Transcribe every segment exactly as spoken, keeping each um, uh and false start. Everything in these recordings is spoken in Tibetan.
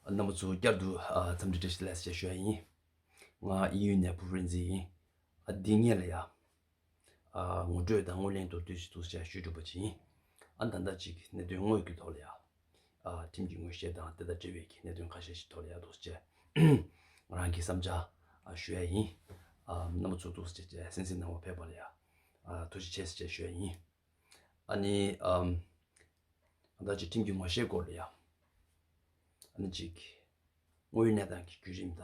རྣམ་པ་ཚོ་བསྐྱར་དུ་ཨ་འཚམས་འདྲི་བཀྲ་ཤིས་བདེ་ལེགས་ཞེས་ཞུ་ཡ་ཡིན། ང་དབྱིན་ཡུལ་ནས་བུ་རིན་འཛིན་ཡིན། ཨ་འདི་ངེད་ལ་ཡ། ཨ་ངོ་སྤྲོད་དང་ངོས་ལེན་མདོར་བསྡུས་ཤིག་འདུག་ཅེས་ཞུ་གྲུབ་པ་ཅིག་ཡིན། ཨ་ད་ལྟ་ཅིག་གནད་དོན་དངོས་ཀྱི་ཐོག་ལ་ཡ། ཨ་ཁྲིམས་ཀྱི་ངོས་བཞེས་དང་དེ་དང་འབྲེལ་བའི་གི་གནད་དོན་ཁ་ཤས་ཤིག་ཐོག་ལ་ཡ་འདུག་ཅེས་ང་རང་གི་བསམ་འཆར་ཨ་ཞུ་ཡ་ཡིན། ཨ་རྣམ་པ་ཚོ་འདུག་ཅེས་གསན་གཟིགས་གནང་བར་ཕེབས་པ་ལ་ཡ། ཨ་ཐུགས་རྗེ་ཆེ་ཞེས་ཞུ་ཡ་ཡིན། ཨ་ནི་ཨམ། ད་ཅིག་ཁྲིམས་ཀྱི་ངོ་ཤེས་སྐོར་ལ་ཡ། ཨ་ནི་ཅིག་དངོས་ཡོད་གནས་སྟངས་ཀྱི་བརྒྱུད་རིམ་དང་།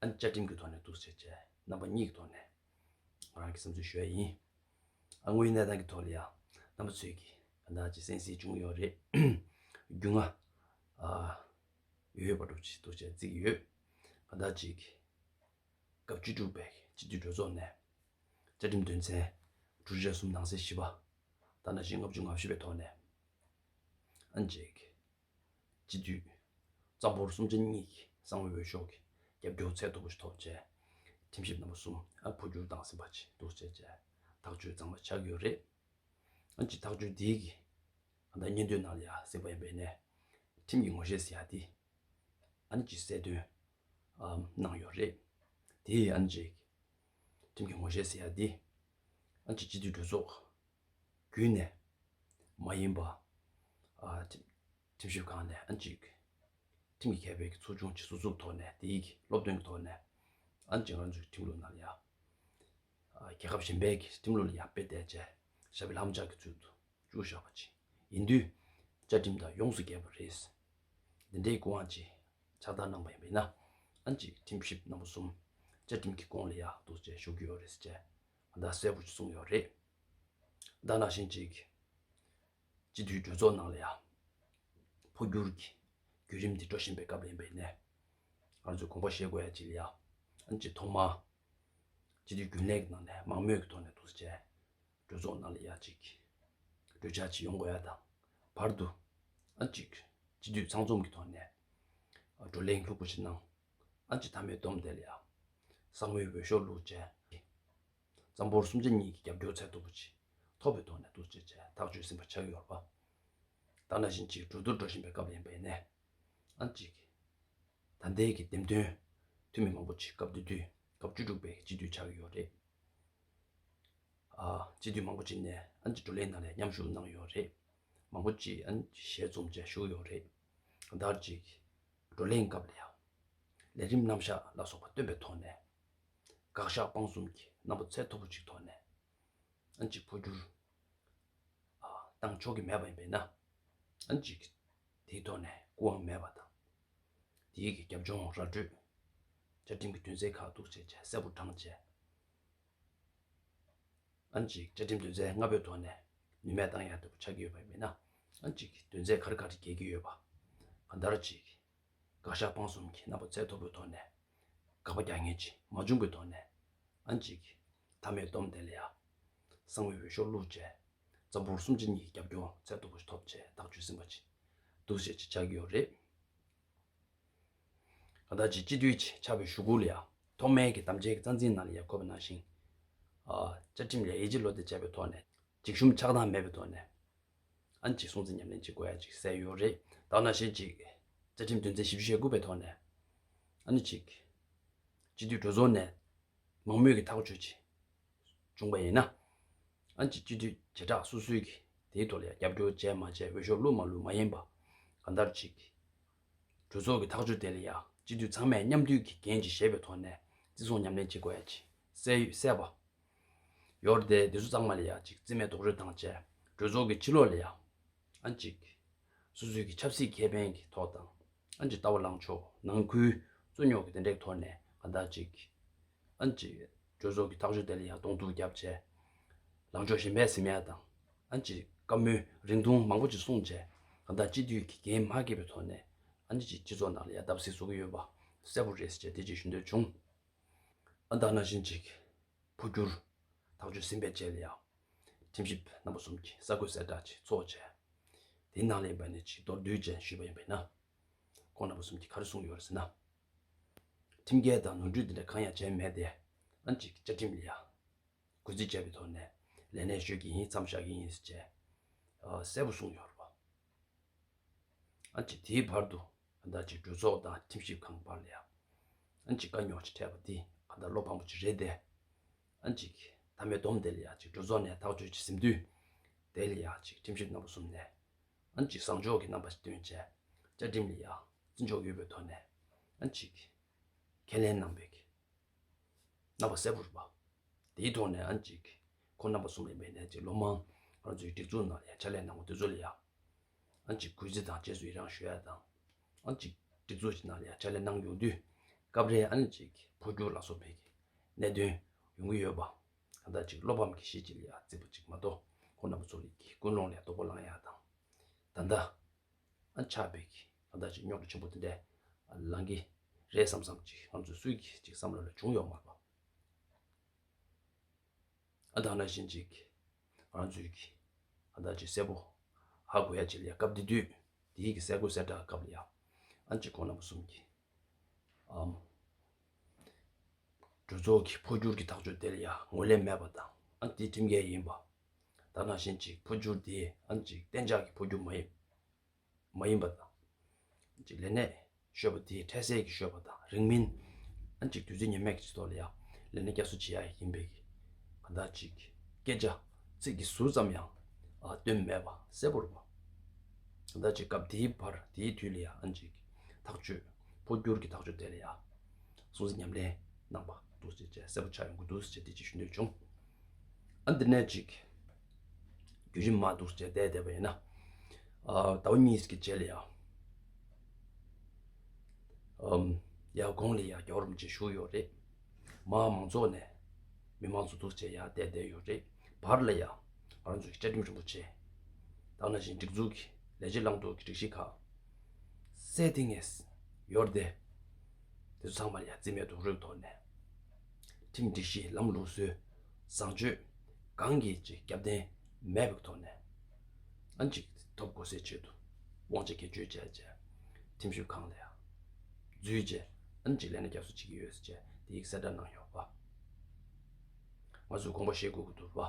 ཨ་ནི་བཅའ་ཁྲིམས་ཀྱི་ཐོག་ནས་འདུག་ཟེར་བྱས་རྣམ་པ་གཉིས་ཀྱི་ཐོག་ནས་ང་རང་གི་བསམ་ཚུལ་ཞུ་ཡ་ཡིན། ཨ་དངོས་ཡོད་གནས་སྟངས་ཀྱི་ཐོག་ལ་ཡ། རྣམ་པ་ཚོས་ཀྱི་ད་ཅིག་གསན་གཟིགས་བྱུང་ཡོད་རེད། རྒྱུས་མངའ་ཨ་ཡོད་པ་འདྲ་ཅིག་འདུག་ཅེས་བརྩི་གི་ཡོད། ད་ཅིག་སྐབས་བཅུ་དྲུག་པའི་སྤྱི་འཐུས་གྲོས་ཚོགས་ནས་བཅའ་ཁྲིམས་དོན་ཚན་དྲུག་ཅུ་རེ་གསུམ་ནང་གསེས་བཞི་པ། ད་ནང་བཞིན་ལྔ་བཅུ་ང་བཞི་པའི་ཐོག་ནས་ཨ་ནི་ཅིག་སྤྱི་འཐུས་གཙང་པོར་གསུམ་ཆ་གཉིས་ཀྱི་གསང་བའི་འོས་ཤོག་གི་རྒྱབ་སྐྱོར་ཚད་མཐོ་པོ་ཞིག་ཐོབ་བྱས། ཁྲིམས་ཞིབ་རྣམ་པ་གསུམ་ཨ་འཕོ་འགྱུར་བཏང་ཟིན་པ་ཅིག་འདུག་ཅེས་བྱས་ཐག་གཅོད་གཙང་མ་ཆགས་ཀྱི་ཡོད་རེད། ཨ་ནི་ཅིག་ཐག་གཅོད་འདིའི་གི་ད་ལྟ་སྙན་ཐོའི་ནང་ལ་ཡ་གཟིགས་པ་ཡིན་པས་ནས་ཁྲིམས་ཀྱི་ངོ་ཤེས་ཟེར་ཡ་དེ་ཨ་ནི་ཅིག་གསལ་སྟོན་ཨམ་གནང་ཡོད་རེད། དེ་ཡི་ཨ་ནི་ཅིག་ཁྲིམས་ཀྱི་ངོ་ཤེས་ཟེར་ཡ་དེ་ཨ་ནི་ཅིག་སྤྱི་འཐུས་གྲོས་ཚོགས་བརྒྱུད་ནས་མ་ཡིན་པ་ཨ་ཁྲིམས་ཁྲིམས་ཞིབ་ཁང་ནས་ཨ་ནི་ཅིག་ཁྲིམས་ཀྱི་མཁས་པའི་གི་ཚོགས་ཆུང་ཅིག་སུ་ཚུགས་ཐོག་ནས་དེའི་གི་སློབ་སྟོན་གྱི་ཐོག་ནས་ཨ་ནི་ཅིག་ང་ཚོའི་ཁྲིམས་ལུགས་ནང་ལ་ཡ། རྒྱལ་ཁབ་གཞན་པའི་གི་ཁྲིམས་ལུགས་ལ་ཡ་དཔེ་བལྟས་བྱས་ཞབས་པད་ལྷམ་ལྕགས་ཀྱི་ཚུལ་དུ་བཅུག་བཞག་པ་ཅིག་ཡིན་དུས། བཅའ་ཁྲིམས་དང་ཡོངས་སུ་འགལ་བ་རེད། འདི་འདྲའི་སྐུ་དབང་ཅིག་ཕྱག་བསྟར་གནང་བ་ཡིན་པས་ན། ཨ་ནི་ཅིག་ཁྲིམས་ཞིབ་རྣམ་པ་གསུམ་བཅའ་ཁྲིམས་ཀྱི་གོང་ལ་ཡ་འདུག་ཅེས་ཞུ་གི་ཡོད་རེད་ཟེར་བྱས་ད་གསལ་པོ་ཅིག་གསུངས་ཡོད་རེད། ད་ནང་བཞིན་ཅིག་སྤྱི་འཐུས་གྲོས་ཚོགས་ནང་ལ་ཡ་འཕོ་འགྱུར་གྱི་བརྒྱུད་རིམ་འདི་འགྲོ་བཞིན་པའི་སྐབས་ལ་ཡིན་པས་ནས། ང་ཚོས་དགོངས་པ་བཞེས་དགོས་ཡ་ཅིག་ལ་ཡ། ཨ་ནི་ཅིག་ཐོག་མར་སྤྱི་འཐུས་རྒྱུན་ལས་ཀྱི་ནང་ནས་མང་མོས་ཀྱི་ཐོག་ནས་འདུག་ཟེར་བྱས། གྲོས་ཚོགས་ནང་ལ་ཡ་ཅིག་གྲོས་འཆར་ཅིག་ཡོང་དགོས་ཡ་དང་། བར་དུ་ཨ་ཅིག་སྤྱི་འཐུས་ཚང་འཛོམས་ཀྱི་ཐོག་ནས་བགྲོ་གླེང་ལྷུག་པོ་ཞིག་གནང་། ཨ་ཅིག་མཐའ་མའི་བསྡོམས་དེ་ལ་ཡ་གསང་བའི་འོས་ཤོག་བླུགས་བྱས། གཙང་པོར་གསུམ་ཆ་གཉིས་ཀྱི་རྒྱབ་སྐྱོར་ཚད་མཐོ་པོ་ཅིག་ཐོབ་པའི་ཐོག་ནས་འདུག་ཅེས་བྱས་ཐག་གཅོད་ཟིན་པ་ཆགས་ཡོད་རེད་པ། ད་ནང་བཞིན་ཅིག་གྲོས་བསྡུར་འགྲོ་བཞིན་པའི་སྐབས་ལ་ཡིན་པས་ནས། ཨ་ཅིག་ད་ལྟའི་གི་འདེམས་ཐོན་འཐུས་མི་མང་པོ་ཅིག་སྐབས་དེ་དུས་སྐབས་བཅུ་དྲུག་པའི་སྤྱི་འཐུས་ཆགས་ཀྱི་ཡོད་རེད། ཨ་སྤྱི་འཐུས་མང་པོ་ཅིག་ནས་ཨ་ཅིག་བགྲོ་གླེང་ནང་ལ་མཉམ་ཞུགས་གནང་ཡོད་རེད། མང་པོ་ཅིག་ཨ་ཅིག་ཞལ་འཛོམས་བྱས་བཞུགས་ཡོད་རེད། གང་ལྟར་ཅིག་བགྲོ་གླེང་སྐབས་ལ་ཡང་ལས་རིམ་རྣམ་གཞག་ལ་སོགས་པ་སྟོན་པའི་ཐོག་ནས་དགག་བཞག་སྤང་གསུམ་གྱི་རྣམ་པ་ཚད་མཐོ་པོ་ཅིག་ཐོག་ནས་ཨ་ཅིག་འཕོ་འགྱུར་ཨ་བཏང་ཆོག་གི་མེད་པ་ཡིན་པས་ན། ཨ་ཅིག་དེའི་ཐོག་ནས་སྐུ་དབང་མེད་པ་དང་། དེའི་གི་རྒྱབ་ལྗོངས་ར་སྤྲོད། བཅའ་ཁྲིམས་ཀྱི་དོན་ཚན་ཁག་འདུག་བྱས་བྱས་གསལ་པོ་དྲངས་བྱས། ཨ་ཅིག་བཅའ་ཁྲིམས་དོན་ཚན་ལྔ་པའི་ཐོག་ནས་ནུས་མེད་བཏང་ཡ་འདྲ་པོ་ཆགས་ཀྱི་ཡོད་པ་ཡིན་ན། ཨ་ཅིག་དོན་ཚན་ག་རེ་ག་རེ་འགལ་གྱི་ཡོད་པ། གང་ལྟར་ཅིག་དགག་བཞག་སྤང་གསུམ་གྱི་རྣམ་པ་ཚད་མཐོ་པོའི་ཐོག་ནས་དགག་པ་རྒྱག་མཁན་ཅིག་མ་བྱུང་བའི་ཐོག་ནས། ཨ་ཅིག་མཐའ་མའི་བསྡོམས་དེ་ལ་ཡ་གསང་བའི་འོས་ཤོག་བླུགས་བྱས། གཙང་པོར་གསུམ་ཆ་གཉིས་ཀྱི་རྒྱབ་སྐྱོར་ཚད་མཐོ་པོ་ཞིག་ཐོབ་བྱས་ཐག་གཅོད་ཟིན་པ་ཅིག་འདུག་བྱས་ཅིག་ཆགས་ཀྱི་ཡོད་རེད། གང་ལྟར་ཅིག་སྤྱི་འཐུས་ཆགས་པའི་གཞུག་གུ་ལ་ཡ་ཐོག་མའི་གི་དམ་བཅའི་གི་རྩ་འཛིན་ནང་ལ་ཡ་འཁོད་པ་ནང་བཞིན། ཨ་བཅའ་ཁྲིམས་ལ་ཡིད་ཆེས་བློ་གཏད་བྱས་པའི་ཐོག་ནས་འཇིགས་ཞུམ་ཆགས་སྡང་མེད་པའི་ཐོག་ནས་ཨ་ནི་ཅིག་སྲུང་བརྩི་ཉམས་ལེན་བྱེད་དགོས་ཡ་ཅིག་གསལ་ཡོད་རེད། ད་ནང་བཞིན་ཅིག་བཅའ་ཁྲིམས་དོན་ཚན་བཞི་བཅུ་ཞེ་དགུ་པའི་ཐོག་ནས་ཨ་ནི་ཅིག་སྤྱི་འཐུས་གྲོས་ཚོགས་ནས་མང་མོས་ཀྱི་ཐག་གཅོད་ཅིག་བྱུང་པ་ཡིན་ན། ཨ་ཅིག་སྤྱི་འཐུས་བྱེ་བྲག་སོ་སོའི་གི་དེའི་ཐོག་ལ་ཡ་རྒྱབ་སྐྱོར་བྱས་མ་བྱས་འོས་ཤོག་བླུགས་མ་བླུགས་མ་ཡིན་པ། གང་ལྟར་ཅིག་གྲོས་ཚོགས་ཀྱི་ཐག་གཅོད་དེ་ལ་ཡ་སྤྱི་འཐུས་ཚང་མས་མཉམ་འདུས་ཀྱི་འགན་ཅིག་བཞེས་པའི་ཐོག་ནས་བརྩི་སྲུང་ཉམས་ལེན་བྱེད་དགོས་ཡ་ཅིག་གསལ་གསལ་པ་ཡོད་རེད་དེ། དེ་ཚོ་ཚང་མ་ལ་ཡ་ཅིག་རྩིས་མེད་རྡོག་རོལ་བཏང་བྱས་གྲོས་ཚོགས་ཀྱི་ཕྱི་ལོགས་ལ་ཡ་ཨ་ཅིག་སོ་སོའི་གི་ཆབ་སྲིད་ཁེ་ཕན་གྱི་ཐོག་དང་། ཨ་ཅིག་ལྟ་བ་ལངས་ཕྱོགས་ནང་ཁུལ་རྩོད་རྙོག་གི་དེ་འདྲའི་ཐོག་ནས་གང་ལྟར་ཅིག་ཨ་ཅིག་གྲོས་ཚོགས་ཀྱི་ཐག་གཅོད་དེ་ལ་ཡང་གདོང་ཐུག་བརྒྱབ་བྱས། ལངས་ཕྱོགས་གཞན་པ་ཟིན་ཡ་དང་། ཨ་ཅིག་བཀའ་མོལ་རིང་ཐུང་མང་པོ་ཅིག་གསུངས་བྱས་གང་ལྟར་སྤྱི་འཐུས་ཀྱི་འགན་མ་འཁྱེར་བའི་ཐོག་ནས་ཨ་ཅིག་སྤྱི་ཚོགས་ནང་ལ་ཡང་བརྡབ་གསིག་བཟོ་གི་ཡོད་པ་གསལ་པོ་རེད་ཟེར་བྱས་དེ་ཅིག་ཞུ་འདོད་བྱུང་། ཨ་ད་ནང་བཞིན་ཅིག་འཕོ་འགྱུར་ཐག་གཅོད་ཟིན་པའི་རྗེས་ལ་ཡང་ཁྲིམས་ཞིབ་རྣམ་པ་གསུམ་གྱིས་གསར་འགོད་གསལ་བསྒྲགས་ཅིག་ཚོགས་བྱས། དེའི་ནང་ལ་ཡིན་པ་ནི་ཅིག་མདོར་བསྡུས་ཅན་ཞུས་པ་ཡིན་པས་ན། ཁོང་རྣམ་པ་གསུམ་གྱིས་ག་རེ་གསུངས་ཡོད་རེད་ཟེར་ན། ཁྲིམས་འགལ་དང་ནོར་འཁྲུལ་འདི་འདྲ་གང་ཡང་བྱས་མེད་དེ། ཨ་ཅིག་བཅའ་ཁྲིམས་ལ་ཡང་གུས་བརྩི་བྱས་པའི་ཐོག་ནས་ལས་གནས་ཞུ་གི་ཡིན་མཚམས་བཞག་གི་ཡིན་ཟེར་བྱས། ཨ་གསལ་པོ་གསུངས་ཡོད་རེད་པ། ཨ་ཅིག་དེའི་བར་དུ་ གང་ལྟར་ཅིག་གྲོས་ཚོགས་དང་ཁྲིམས་ཞིབ་ཁང་བར་ལ་ཡ་ཨ་ཅིག་དཀའ་རྙོག་ཅིག་འཕྲད་པ་དེ་གང་ལྟར་བློ་ཕམ་པོ་ཅིག་རེད་དེ། ཨ་ཅིག་མཐའ་མའི་སྡོམ་དེ་ལ་ཡ་ཅིག་གྲོས་ཚོགས་ནས་ཐག་གཅོད་ཅིག་ཟིན་དུས། དེ་ལ་ཡ་ཅིག་ཁྲིམས་ཞིབ་རྣམ་པ་གསུམ་ནས་ཨ་ཅིག་བཟང་ཕྱོགས་ཀྱི་རྣམ་པ་ཞིག་སྟོན་བྱས། བཅའ་ཁྲིམས་ལ་ཡ་བརྩི་འཇོག་ཡོད་པའི་ཐོག་ནས་ཨ་ཅིག་ཁས་ལེན་གནང་པའི་རྣམ་པ་གསལ་པོ་རེད་པ། དེའི་ཐོག་ནས་ཨ་ཅིག་ཁོང་རྣམ་པ་གསུམ་ལ་ཡིན་པས་ནས་ཅིག་ལོ་མང་ང་ཚོའི་སྒྲིག་འཛུགས་ནང་ལ་ཡ་ཕྱག་ལས་གནང་བ་དེ་ཚོ་ལ་ཡ་ཨ་ཅིག་གུས་བརྩི་དང་རྗེས་སུ་ཡི་རང་ཞུ་ཡ་དང་། ཨ་ཅིག་སྒྲིག་འཛུགས་ཀྱི་ནང་ལ་ཡ་ཕྱག་ལས་གནང་ཡོང་དུས་སྐབས་རེ་ཨ་ཅིག་འཕོ་འགྱུར་ལ་སོགས་པའི་གནད་དོན་ཡོང་གི་ཡོད་པ། གང་ལྟར་ཅིག་བློ་ཕམ་གྱི་གཞི་ཅིག་ལ་ཡ་བརྩིས་པ་ཅིག་མ་གཏོགས་ཁོང་རྣམ་པ་ཚོ་ལ་ཀུན་སློང་ལ་ཡ་དོགས་པ་ལངས་ཡ་དང་། ད་ལྟ། ཨ་ཆགས་པའི་གི་ཨ་ད་ཅིག་རྙོག་དྲ་ཆེན་པོ་དེ་འདྲ་ལངས་ཀྱི་རེད་བསམ་བསམ་ཅིག་ང་ཚོ་སུས་ཀྱི་ཅིག་བསམ་བློ་ལ་བྱུང་ཡོད་མ་རེད་པ། ཨ་ད་ནང་བཞིན་ཅིག་ང་ཚོས་ཀྱི་ཨ་ད་ཅིག་གསལ་པོ་ཧ་གོ་ཡ་ཅིག་ལ་ཡ་སྐབས་དེ་དུས་དེའི་གི་གསལ་གོ་གསལ་བསྒྲགས་སྐབས་ལ་ཡ་ཨ་ཅིག་ཁོང་རྣམ་པ་གསུམ་གྱི་ཨམ་གྲོས་ཚོགས་ཀྱི་འཕོ་འགྱུར་གྱི་ཐག་གཅོད་དེ་ལ་ཡ་ངོས་ལེན་མེད་པ་དང་ཨ་དེ་ཁྲིམས་འགལ་ཡིན་པ། ད་ནང་བཞིན་ཅིག་འཕོ་འགྱུར་དེ་ཨ་ཅིག་གཏན་འཇགས་ཀྱི་འཕོ་འགྱུར་མ་ཡིན། མ་ཡིན་པ་དང་། གཅིག་ལས་གནས་ཤོར་བ་དེ་འཕྲལ་སེལ་གྱི་ཤོར་བ་དང་རིང་མིན། ཨ་གཅིག་དུས་ཚོད་ཉེར་མེད་ཀྱི་ཐོག་ལ་ཡང་ལས་གནས་བསྐྱར་གསོ་བྱེད་ཡ་ཡིན་པའི་གང་ལྟར་གཅིག་སྐད་ཆ་ཚིག་གི་ཟུར་ཙམ་ཡང་ཨ་བཏོན་མེད་པ་གསལ་པོ་རེད་པ། གང་ལྟར་གཅིག་སྐབས་དེའི་བར་དེའི་དུས་ལ་ཡང་ཨ་གཅིག་ཐག་གཅོད་འཕོ་འགྱུར་གྱི་ཐག་གཅོད་དེ་ལ་ཡང་སྲུང་བརྩི་ཉམས་ལེན་གནང་པ་འདུག་ཅེས་བྱས་གསལ་པོ་ཆགས་ཡོང་གི་འདུག་ཅེས་དེ་ཅིག་ཞུ་འདོད་བྱུང་། ཨ་འདི་ནས་ཅིག་བརྒྱུད་རིམ་མ་འདུག་ཅེས་བལྟས་བསྡད་པ་ཡིན་ན། ཨ་ཟླ་བ་གཉིས་ཀྱི་རྗེས་ལ་ཡང་། ཨམ་ཡ་གོང་ལ་ཡང་རྒྱལ་བ་རིན་པོ་ཆེ་བཞུགས་ཡོད་རེད། མ་མང་ཚོགས་ནས་མི་མང་ཚོ་འདུག་ཅེས་ཡང་བལྟས་བསྡད་ཡོད་རེད། བར་ལ་ཡང་ང་རང་ཚོའི་བཅའ་ཁྲིམས་རིན་པོ་ཆེ་དང་ནང་བཞིན་སྒྲིག་འཛུགས་ཀྱི་ལས་བྱེད་བླང་དོར་གྱི་སྒྲིག་གཞི་ཁག་གསལ་ཐིང་ངེ་ཡོད་རེད་དེ། དེ་ཚོ་ཚང་མ་ལ་ཡང་རྩིས་མེད་རྡོག་རོལ་ཐོག་ནས། ཁྲིམས་སྒྲིག་གཞི་ལམ་ལུགས་སྲོལ་བཟང་སྤྱོད་གང་གི་ཅིག་རྒྱབ་རྟེན་མེད་པའི་ཐོག་ནས། ཨ་ནི་ཅིག་ཐོབ་དགོས་སའི་ཆེད་དུ་དབང་ཆ་སྒེར་གཅོད་བྱས་བྱས། ཁྲིམས་ཞིབ་ཁང་ལ་ཡང་འཛུལ་བྱས་ཨ་ནི་ཅིག་ལས་གནས་བསྐྱར་གསོ་བྱེད་ཀྱི་ཡོད་ཟེར་བྱས་དེ་ཡིག་གསལ་བསྒྲགས་གནང་ཡོད་པ། ང་ཚོས་དགོངས་པ་བཞེས་དགོས་ཀྱི་འདུག་པ།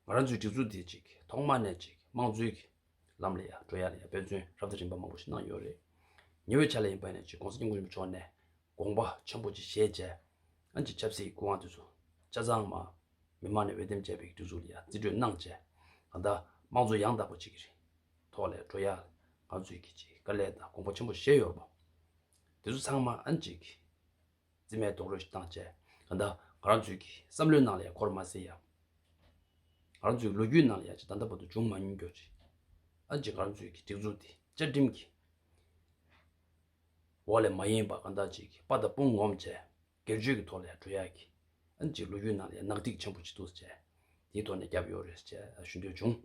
ང་རང་ཚོའི་སྒྲིག་འཛུགས་འདི་ཅིག་ཐོག་མ་ནས་ཅིག་དམངས་གཙོའི་ལམ་ལ་ཡང་འགྲོ་ཡ་ལ་ཡང་དཔེ་མཚོན་རབ་དང་རིམ་པ་མང་པོ་ཞིག་གནང་ཡོད་རེད། ཉེ་བའི་ཆར་ལ་ཡིན་པ་ནས་ཅིག་༸གོང་ས་༸སྐྱབས་མགོན་ཆེན་པོ་མཆོག་ནས་དགོངས་པ་ཆེན་པོ་ཅིག་བཞེས་བྱས། ཨ་ནི་ཅིག་ཆབ་སྲིད་སྐུ་དབང་དེ་ཚོ་ཆ་ཚང་མ་མི་མང་ནས་འོས་འདེམས་བྱས་པའི་སྒྲིག་འཛུགས་ལ་ཡང་རྩིས་སྤྲོད་གནང་བྱས། གང་ལྟར་དམངས་གཙོ་ཡང་དག་པ་ཅིག་གི་ཐོག་ལ་འགྲོ་ཡ་ང་ཚོས་ཀྱི་ཅིག་དཀའ་ལས་དང་དགོངས་པ་ཆེན་པོ་བཞེས་ཡོད་རེད་པ། དེ་ཚོ་ཚང་མ་ཨ་ནི་ཅིག་རྩིས་མེད་རྡོག་རོལ་ཞིག་བཏང་བྱས། གང་ལྟར་ང་རང་ཚོའི་གི་བསམ་བློའི་ནང་ལ་ཡང་འཁོར་མ་སྲིད་ཡ། ང་རང་ཚོའི་ལོ་རྒྱུས་ནང་ལ་ཡང་ཅིག་ད་ལྟ་བར་དུ་བྱུང་མ་མྱོང་རྒྱུ་ཅིག་ཨ་ཅིག་ང་རང་ཚོའི་གི་སྒྲིག་འཛུགས་འདི་བཅའ་ཁྲིམས་ཀྱི་འོག་ལས་མ་ཡིན་པ་གང་ལྟར་ཅིག་པ་དང་དཔུང་ངོམ་བྱས་སྒེར་གཅོད་ཀྱི་ཐོག་ལ་ཡང་འགྲོ་ཡ་གི་ཨ་ཅིག་ལོ་རྒྱུས་ནང་ལ་ཡང་ནག་ཐིག་ཆེན་པོ་ཅིག་འདུག་ཟེར་བྱས་དེའི་ཐོག་ནས་བརྒྱབ་ཡོད་རེད་ཟེར་བྱས་ཞུ་འདོད་བྱུང་།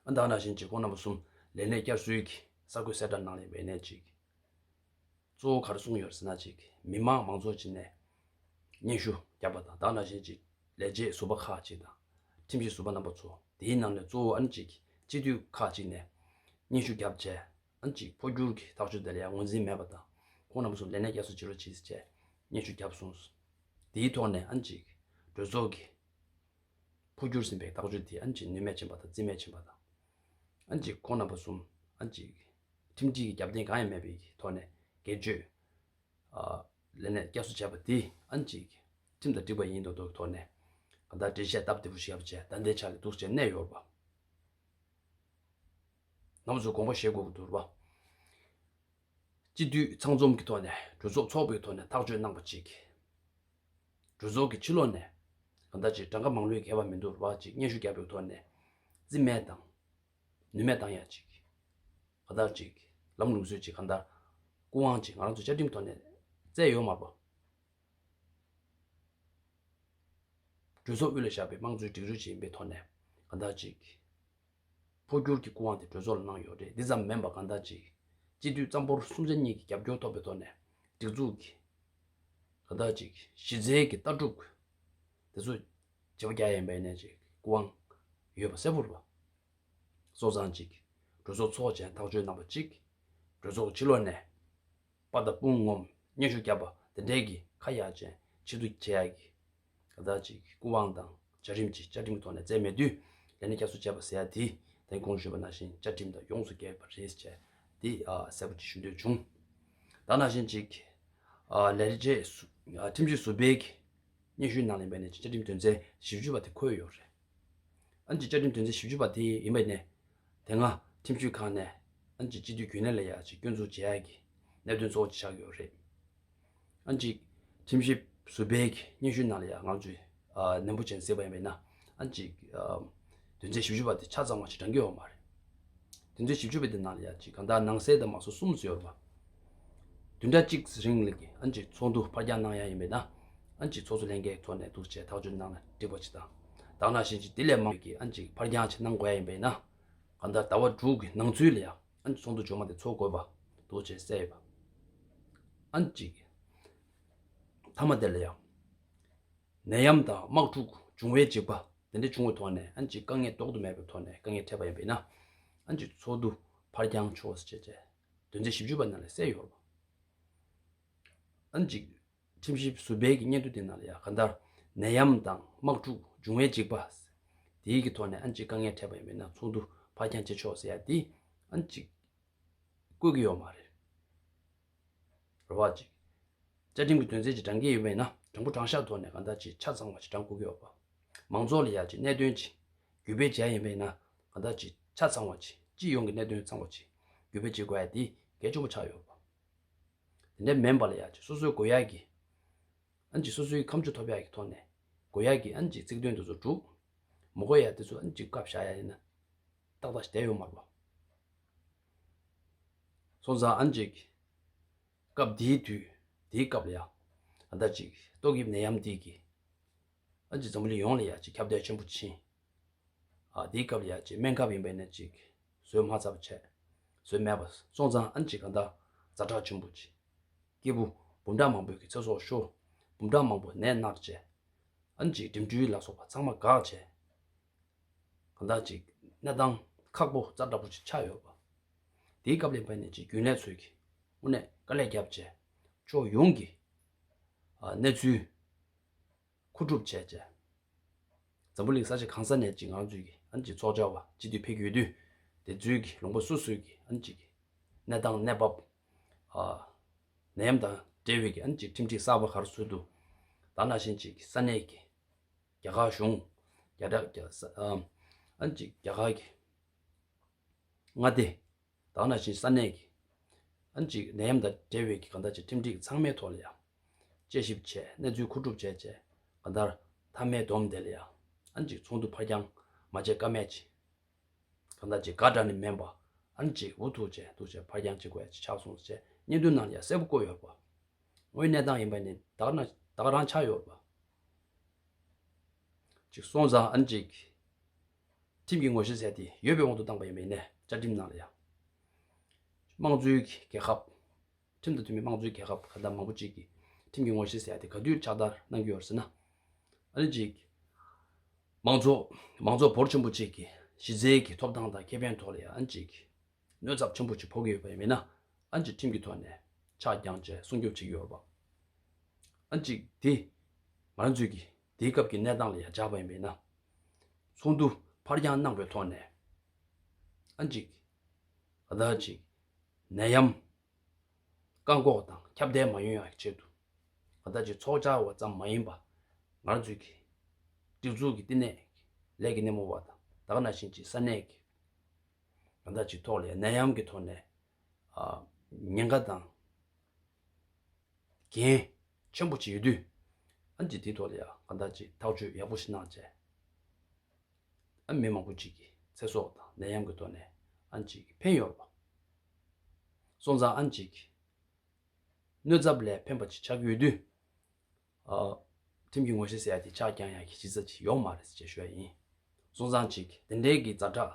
ཨ་ད་ནང་བཞིན་ཅིག་ཁོང་རྣམ་པ་གསུམ་ལས་གནས་བསྐྱར་གསོའི་གི་གསར་འགོད་གསལ་བསྒྲགས་གནང་ལས་པའི་ནས་ཅིག་གཙོ་བོ་ག་རེ་གསུངས་ཡོད་ཟེར་ན་ཅིག་མི་མང་མང་ཚོགས་ཅིག་ནས་སྙན་ཞུ་བརྒྱབ་པ་དང་ད་ནང་བཞིན་ཅིག་ལས་བྱེད་ཟུར་པ་ཁག་ཅིག་དང་ཁྲིམས་ཞིབ་ཟུར་པ་རྣམ་པ་ཚོ་དེའི་ནང་ནས་གཙོ་བོ་ཨ་ནི་ཅིག་སྤྱི་འཐུས་ཁག་ཅིག་ནས་སྙན་ཞུ་བརྒྱབ་བྱས་ཨ་ནི་ཅིག་འཕོ་འགྱུར་གྱི་ཐག་གཅོད་དེ་ལ་ཡང་ངོས་འཛིན་མེད་པ་དང་ཁོང་རྣམ་པ་ཚོ་ལས་གནས་བསྐྱར་གསོ་བྱེད་རོགས་གྱིས་ཟེར་བྱས་སྙན་ཞུ་བརྒྱབ་སོང་། དེའི་ཐོག་ནས་ཨ་ནི་ཅིག་གྲོས་ཚོགས་ཀྱི་འཕོ་འགྱུར་ཟིན་པའི་ཐག་གཅོད་དེ་ཨ་ནི་ཅིག་ནུས་མེད་ཕྱིན་པ་དང་རྩིས་མེད་ཕྱིན་པ་དང་། ཨ་ནི་ཅིག་ཁོང་རྣམ་པ་གསུམ་ཨ་ནི་ཅིག་ཁྲིམས་སྒྲིག་གི་རྒྱབ་རྟེན་གང་ཡང་མེད་པའི་ཐོག་ནས་སྒེར་གཅོད་ཨ་ལས་གནས་བསྐྱར་གསོ་བྱས་པ་དེ་ཨ་ནི་ཅིག་ཁྲིམས་དང་འགྲིག་པ་ཡིན་མདོག་མདོག་གི་ཐོག་ནས་གང་ལྟར་འགྲེལ་བཤད་སྟབས་བདེ་པོ་ཞིག་བརྒྱབ་བྱས་ད་ལྟའི་ཆ་ལ་འདུག་བྱས་གནས་ཡོད་པ། རྣམ་པ་ཚོས་དགོངས་པ་བཞེས་དགོས་ཀྱི་འདུག་པ། སྤྱི་འཐུས་ཚང་འཛོམས་ཀྱི་ཐོག་ནས་གྲོས་ཚོགས་ཚོགས་པའི་ཐོག་ནས་ཐག་གཅོད་གནང་པ་ཅིག་གྲོས་ཚོགས་ཀྱི་ཕྱི་ལོགས་ནས་གང་ལྟར་ཅིག་གྲངས་ཀ་མང་ལོས་གལ་བ་མི་འདུག་ར་བ་ཅིག་སྙན་ཞུ་བརྒྱབ་པའི་ཐོག་ནས་རྩིས་མེད་དང་ནུས་མེད་བཏང་ཡ་ཅིག་གང་ལྟར་ཅིག་ལམ་ལུགས་སྲོལ་ཅིག་གང་ལྟར་སྐུ་དབང་ཅིག་ང་རང་ཚོ་བཅའ་ཁྲིམས་ཐོག་ནས་བསྩལ་ཡོད་མ་རེད་པ། གྲོས་ཚོགས་དབུས་ལ་བཞག་པའི་དམངས་གཙོའི་སྒྲིག་གཞི་ཅིག་ཡིན་པའི་ཐོག་ནས་གང་ལྟར་ཅིག་འཕོ་འགྱུར་གྱི་སྐུ་དབང་དེ་གྲོས་ཚོགས་ལ་གནང་ཡོད་རེད། འདི་ཙམ་མིན་པར་གང་ལྟར་ཅིག་སྤྱི་འཐུས་གཙང་པོར་གསུམ་ཆ་གཉིས་ཀྱི་རྒྱབ་སྐྱོར་ཐོབ་པའི་ཐོག་ནས་སྒྲིག་འཛུགས་ཀྱི་གང་ལྟར་ཅིག་གཞི་རྩའི་གི་ལྟ་གྲུབ་དེ་ཚོ་བྱེ་བ་རྒྱག་ཡིན་པའི་ནས་ཅིག་སྐུ་དབང་ཡོད་པ་གསལ་པོ་རེད་པ། སོང་ཙང་ཅིག་གྲོས་ཚོགས་ཚོགས་བྱས་ཐག་གཅོད་གནང་པ་ཅིག་གྲོས་ཚོགས་ཕྱི་ལོགས་ནས་པ་དང་དཔུང་ངོམ་སྙན་ཞུ་བརྒྱབ་པ་དེ་འདྲའི་གི་ཁ་ཡ་ཅན་ཕྱི་བསྡུ་བྱེད་ཡ་གི་ག་ད་ཅིག་སྐུ་དབང་དང་བྱ་རིམ་ཅིག་བཅའ་ཁྲིམས་ཀྱི་ཐོག་ནས་བསྩལ་མེད་དུས་ལས་གནས་བསྐྱར་གསོ་བྱས་པ་ཟེར་ཡ་དེ་ད་གོང་ཞུས་པ་ནང་བཞིན་བཅའ་ཁྲིམས་དང་ཡོངས་སུ་འགལ་བ་རེད་ཅེས་ དེ་ཨ་གསལ་པོ་ཅིག་ཞུ་འདོད་བྱུང་། ད་ནང་བཞིན་ཅིག་ཨ་ལས་རིགས་བཅས་སུ་ཨ་ཁྲིམས་ཞིབ་ཟུར་པའི་སྙན་ཞུའི་ནང་ལ་ཡིན་པ་ནས་བཅའ་ཁྲིམས་དོན་ཚན་བཞི་བཅུ་པ་དེ་འཁོད་ཡོད་རེད། ཨ་ནི་ཅིག་བཅའ་ཁྲིམས་དོན་ཚན་བཞི་བཅུ་པ་དེ་ཡིན་པ་ནས་དེ་སྔ་ཁྲིམས་ཞིབ་ཁང་ནས་ཨ་ནི་ཅིག་སྤྱི་འཐུས་རྒྱུན་ལས་ལ་ཡ་ཅིག་སྐྱོན་འཛུགས་བྱེད་ཡག་གི་གནད་དོན་གཙོ་བོ་ཅིག་ཆགས་ཡོད་རེད། ཨ་ནི་ཅིག་ཁྲིམས་ཞིབ་ཟུར་པའི་སྙན་ཞུའི་ནང་ལ་ཡང་ང་ཚོས་ཨ་ནན་པོ་བྱས་ནས་གཟིགས་པ་ཡིན་པས་ན། ཨ་ནི་ཅིག་ཨ་དོན་ཚན་བཞི་བཅུ་པ་དེ་ཆ་ཚང་བ་ཞིག་དྲན་གྱི་ཡོད་མ་རེད། དོན་ཚན་བཞི་བཅུ་པ་དེ་ནང་ལ་ཡང་ཅིག་གང་ལྟར་ནང་གསེས་དང་མང་གསེས་གསུམ་ཙམ་ཡོད་རེད་པ། བདུན་ཕྲག་གཅིག་རིང་ལ་གི་ཨ་ནི་ཅིག་ཚོགས་འདུ་ཕར་འགྱངས་གནང་ཡ་ཡིན་པས་ན། ཨ་ནི་ཅིག་ཚོགས་གཙོ་ལྷན་རྒྱས་ཐོག་ནས་འདུག་བྱས་ཐག་གཅོད་གནང་ན་འགྲིག་པ་ཅིག་དང་། ད་ག་ནང་བཞིན་ཅིག་དེ་ལས་མང་གི་ཨ་ནི་ཅིག་ཕར་འགྱངས་ཅིག་གནང་དགོས་ཡ་ཡིན་པས་ན། གང་ལྟར་ཟླ་བ་དྲུག་གི་ནང་ཚུད་ལ་ཡང་ཨ་ནི་ཚོགས་འདུ་རྗེས་མ་དེ་ཚོགས་དགོས་པ་འདུག་བྱས་གསལ་ཡོད་པ། ཨ་ནི་ཅིག་མཐའ་མ་དེ་ལ་ཡང་ནད་ཡམས་དང་དམག་འཁྲུག་འབྱུང་བའི་འཇིགས་པ་དེ་འདྲ་བྱུང་བའི་ཐོག་ནས་ཨ་ནི་ཅིག་དཀའ་ངལ་ལྡོག་ཏུ་མེད་པའི་ཐོག་ནས་དཀའ་ངལ་འཕྲད་པ་ཡིན་པས་ན། ཨ་ནི་ཅིག་ཚོགས་འདུ་ཕར་འགྱངས་ཆོག་ཟེར་བྱས་བྱས་དོན་ཚན་བཞི་བཅུ་པ་ནང་ལ་གསལ་ཡོད་རེད། ཨ་ནི་ཅིག་ཁྲིམས་ཞིབ་ཟུར་པའི་གི་སྙན་ཐོ་དེ་ནང་ལ་ཡང་གང་ལྟར་ནད་ཡམས་དང་དམག་འཁྲུག་འབྱུང་བའི་འཇིགས་པ་དེའི་གི་ཐོག་ནས་ཨ་ནི་ཅིག་དཀའ་ངལ་འཕྲད་པ་ཡིན་པས་ན་ཚོགས་འདུ་ཕར་འགྱངས་བྱེད་ཆོག་ཟེར་ཡ་དེ་ཨ་ནི་ཅིག་བཀོད་ཀྱི་ཡོད་མ་རེད། རེད་བ། ཅིག་བཅའ་ཁྲིམས་ཀྱི་དོན་ཚན་ཅིག་དྲང་གི་ཡོད་པས་ན་དྲང་པོ་དྲང་བཞག་ཐོག་ནས་གང་ལྟར་ཅིག་ཆ་ཚང་བ་ཅིག་དྲང་དགོས་ཀྱི་ཡོད་པ། མང་ཚོགས་ལ་ཡ་ཅིག་གནད་དོན་ཅིག་བརྒྱུད་སྤེལ་བྱས་ཡིན་པས་ན་གང་ལྟར་ཅིག་ཆ་ཚང་བ་ཅིག་སྤྱི་ཡོངས་ཀྱི་གནད་དོན་ཚང་བ་ཅིག་བརྒྱུད་སྤེལ་བྱེད་དགོས་ཡ་དེ་གལ་ཆེན་པོ་ཆགས་ཡོད་པ། དེ་འདྲ་མིན་པ་ལ་ཡ་ཅིག་སོ་སོའི་དགོས་ཡ་གི་ཨ་ནི་ཅིག་སོ་སོའི་ཁམས་སྤྱོད་ཐོབ་ཡ་གི་ཐོག་ནས་དགོས་ཡ་གི་ཨ་ནི་ཅིག་ཚིག་དོན་དེ་ཚོ་སྒྲུབ། མི་དགོས་ཡ་དེ་ཚོ་ཨ་ནི་ཅིག་བཀབ་བཞག་ཡ་ཡིན་ན་ཏག་ཏག་ཞིག་བསྡད་ཡོད་མ་རེད་པ། སོང་ཙང་ཨ་ནི་ཅིག་སྐབས་དེའི་དུས་དེའི་སྐབས་ལ་ཡ་ཨ་ད་ཅིག་ཏོག་དབྱིབས་ནད་ཡམས་འདི་གི་ཨ་ཅིག་འཛམ་བུ་གླིང་ཡོངས་ལ་ཡ་ཅིག་ཁྱབ་གདལ་ཆེན་པོ་ཕྱིན། ཨ་དེའི་སྐབས་ལ་ཡ་ཅིག་སྨན་ཁབ་ཡིན་པས་ན་ཅིག་བཟོས་མ་ཚར་བ་བྱས། བཟོས་མེད་པ་སོང་ཙང་ཨ་ནི་ཅིག་གང་ལྟར་ཛ་དྲག་ཆེན་པོ་ཅིག་སྐྱེས་བུ་འབུམ་ཕྲག་མང་པོའི་གི་ཚེ་སྲོག་ཤོར། འབུམ་ཕྲག་མང་པོ་ནད་མནར་བྱས། ཨ་ནི་ཅིག་འགྲིམ་འགྲུལ་ལ་སོགས་པ་ཚང་མ་འགག་བྱས། གང་ལྟར་ཅིག་གནས་སྟངས་ཁག་པོ་ཛ་དྲག་པོ་ཅིག་ཆགས་ཡོད་པ། དེའི་སྐབས་ལ་ཡིན་པས་ན་ཅིག་རྒྱུན་ལས་ཚོས་ཀྱིས་དངོས་གནས་དཀའ་ལས་བརྒྱབ་བྱས་ཕྱོགས་ཡོངས་ཀྱི་ཨ་གནས་ཚུལ་མཁོ་སྒྲུབ་བྱས་བྱས། འཛམ་བུ་གླིང་ས་ཆ་གང་ས་ནས་ཅིག་ང་ཚོའི་གི་ཨ་ནི་ཅིག་ཚོགས་བཅར་བ་སྤྱི་འཐུས་ཕེབས་ཀྱི་ཡོད་དུས། དེ་ཚོའི་གི་ལུང་པ་སོ་སོའི་གི་ཨ་ནི་ཅིག་གནས་སྟངས་གནས་བབ། ཨ་ནད་ཡམས་དང་འབྲེལ་བའི་གི་ཨ་ནི་ཅིག་ཁྲིམས་སྒྲིག་གསར་པ་ག་རེ་བཟོས་འདུག་ད་ནང་བཞིན་ཅིག་ས་གནས་ཀྱི་རྒྱ་གར་གཞུང་། རྒྱ་གར་རྒྱ་ས་ཨ་ཨ་ནི་ཅིག་རྒྱ་གར་གྱི་མངའ་སྡེ། ད་ག་ནང་བཞིན་ས་གནས་ཀྱི་ཨ་ནི་ཅིག་ནད་ཡམས་དང་འབྲེལ་བའི་གི་གང་ལྟར་ཅིག་ཁྲིམས་སྒྲིག་ཚང་མའི་ཐོག་ལ་ཡང་དཔྱད་ཞིབ་བྱས་གནས་ཚུལ་མཁོ་སྒྲུབ་བྱས་བྱས་གང་ལྟར་མཐའ་མའི་སྡོམ་དེ་ལ་ཡང་ཨ་ནི་ཅིག་ཚོགས་འདུ་ཕར་འགྱངས་མ་བྱས་ཀ་མེད་ཅིག་གང་ལྟར་ཅིག་དགའ་དྲགས་ནི་མིན་པ་ཨ་ནི་ཅིག་འུ་ཐུག་བྱས་འདུག་བྱས་ཕར་འགྱངས་བྱེད་དགོས་ཡ་ཅིག་ཆགས་སོང་ཟེར་བྱས་སྙན་ཐོའི་ནང་ལ་ཡང་གསལ་པོ་བཀོད་ཡོད་པ། དངོས་གནས་སྟངས་ཡིན་པ་ནི་ད་ག་ན་ད་ག་རང་ཆགས་ཡོད་པ། ཅིག་སོང་ཙང་ཨ་ནི་ཅིག་ཁྲིམས་ཀྱི་ངོ་ཤེས་ཟེར་དེ་ཡོད་པའི་དབང་དུ་བཏང་པ་ཡིན་པ་ཡིན་ནའི་བཅའ་ཁྲིམས་ནང་ལ་ཡང་། དམངས་གཙོའི་རྒྱལ་ཁབ། ཁྲིམས་དང་མཐུན་པའི་དམངས་གཙོའི་རྒྱལ་ཁབ་ག་ད་མང་པོ་ཅིག་གིས་ཁྲིམས་ཀྱི་ངོ་ཤེས་ཟེར་དེ་ག་དུས་ཕྱག་བསྟར་གནང་གི་ཡོད་ཟེར་ན། ཨ་ནི་ཅིག་མང་ཚོགས་མང་ཚོགས་འབོར་ཆེན་པོ་ཅིག་གིས་གཞི་རྩའི་གི་ཐོབ་ཐང་དང་ཁེ་ཕན་ཐོག་ལ་ཡང་ཨ་ནི་ཅིག་གནོད་ཚབས་ཆེན་པོ་ཅིག་ཕོག་གི་ཡོད་པ་ཡིན་པས་ན། ཨ་ནི་ཅིག་ཁྲིམས་ཀྱི་ཐོག་ནས་ཕྱག་བརྐྱངས་བྱས་སྲུང་སྐྱོབ་བྱེད་ཀྱི་ཡོད་པ། ཨ་ནི་ཅིག་དེ་ང་རང་ཚོའི་གི་དེའི་སྐབས་ཀྱི་གནས་སྟངས་ལ་ཡང་སྦྱར་བ་ཡིན་པས་ན། ཚོགས་འདུ་ཕར་འགྱངས་གནང་བའི་ཐོག་ནས་ཨ་ནི་ཅིག་ག་ད་ཅིག་ནད་ཡམས་བཀག་འགོག་དང་ཁྱབ་གདལ་མ་ཡོང་ཡག་གི་ཆེད་དུ་ག་ད་ཅིག་ཚོགས་བཅར་བ་ཙམ་མ་ཡིན་པ། ང་རང་ཚོའི་གི་སྒྲིག་འཛུགས་ཀྱི་བསྟི་གནས་ལས་ཀྱི་སྣེ་མོ་བ་དང་ད་ག་ནང་བཞིན་ཅིག་ས་གནས་ཀྱི་གང་ལྟར་ཅིག་ཐོག་ལ་ནད་ཡམས་ཀྱི་ཐོག་ནས་ཨ་ཉེན་ཁ་དང་འགན་ཆེན་པོ་ཅིག་ཡོད་དུས། ཨ་ནི་ཅིག་དེའི་ཐོག་ལ་ཡང་གང་ལྟར་ཅིག་ཐག་གཅོད་ཡག་པོ་ཞིག་གནང་བྱས། ཨ་མི་མང་པོ་ཅིག་གི་ཚེ་སྲོག་དང་ནད་ཡམས་ཀྱི་ཐོག་ནས་ཨ་ནི་ཅིག་ཕན་ཡོད་པ། སོང་ཙང་ཨ་ནི་ཅིག་གནོད་ཚབས་ལས་ཕན་པ་ཅིག་ཆགས་ཀྱི་ཡོད་དུས། ཨ་ཁྲིམས་ཀྱི་ངོ་ཤེས་ཟེར་ཡ་དེ་ཕྱག་བརྐྱང་ཡ་གི་གཞི་རྩ་ཅིག་ཡོད་མ་རེད་ཅེས་ཞུ་ཡ་ཡིན། སོང་ཙང་ཅིག་དེ་འདྲའི་གི་ཛ་དྲག་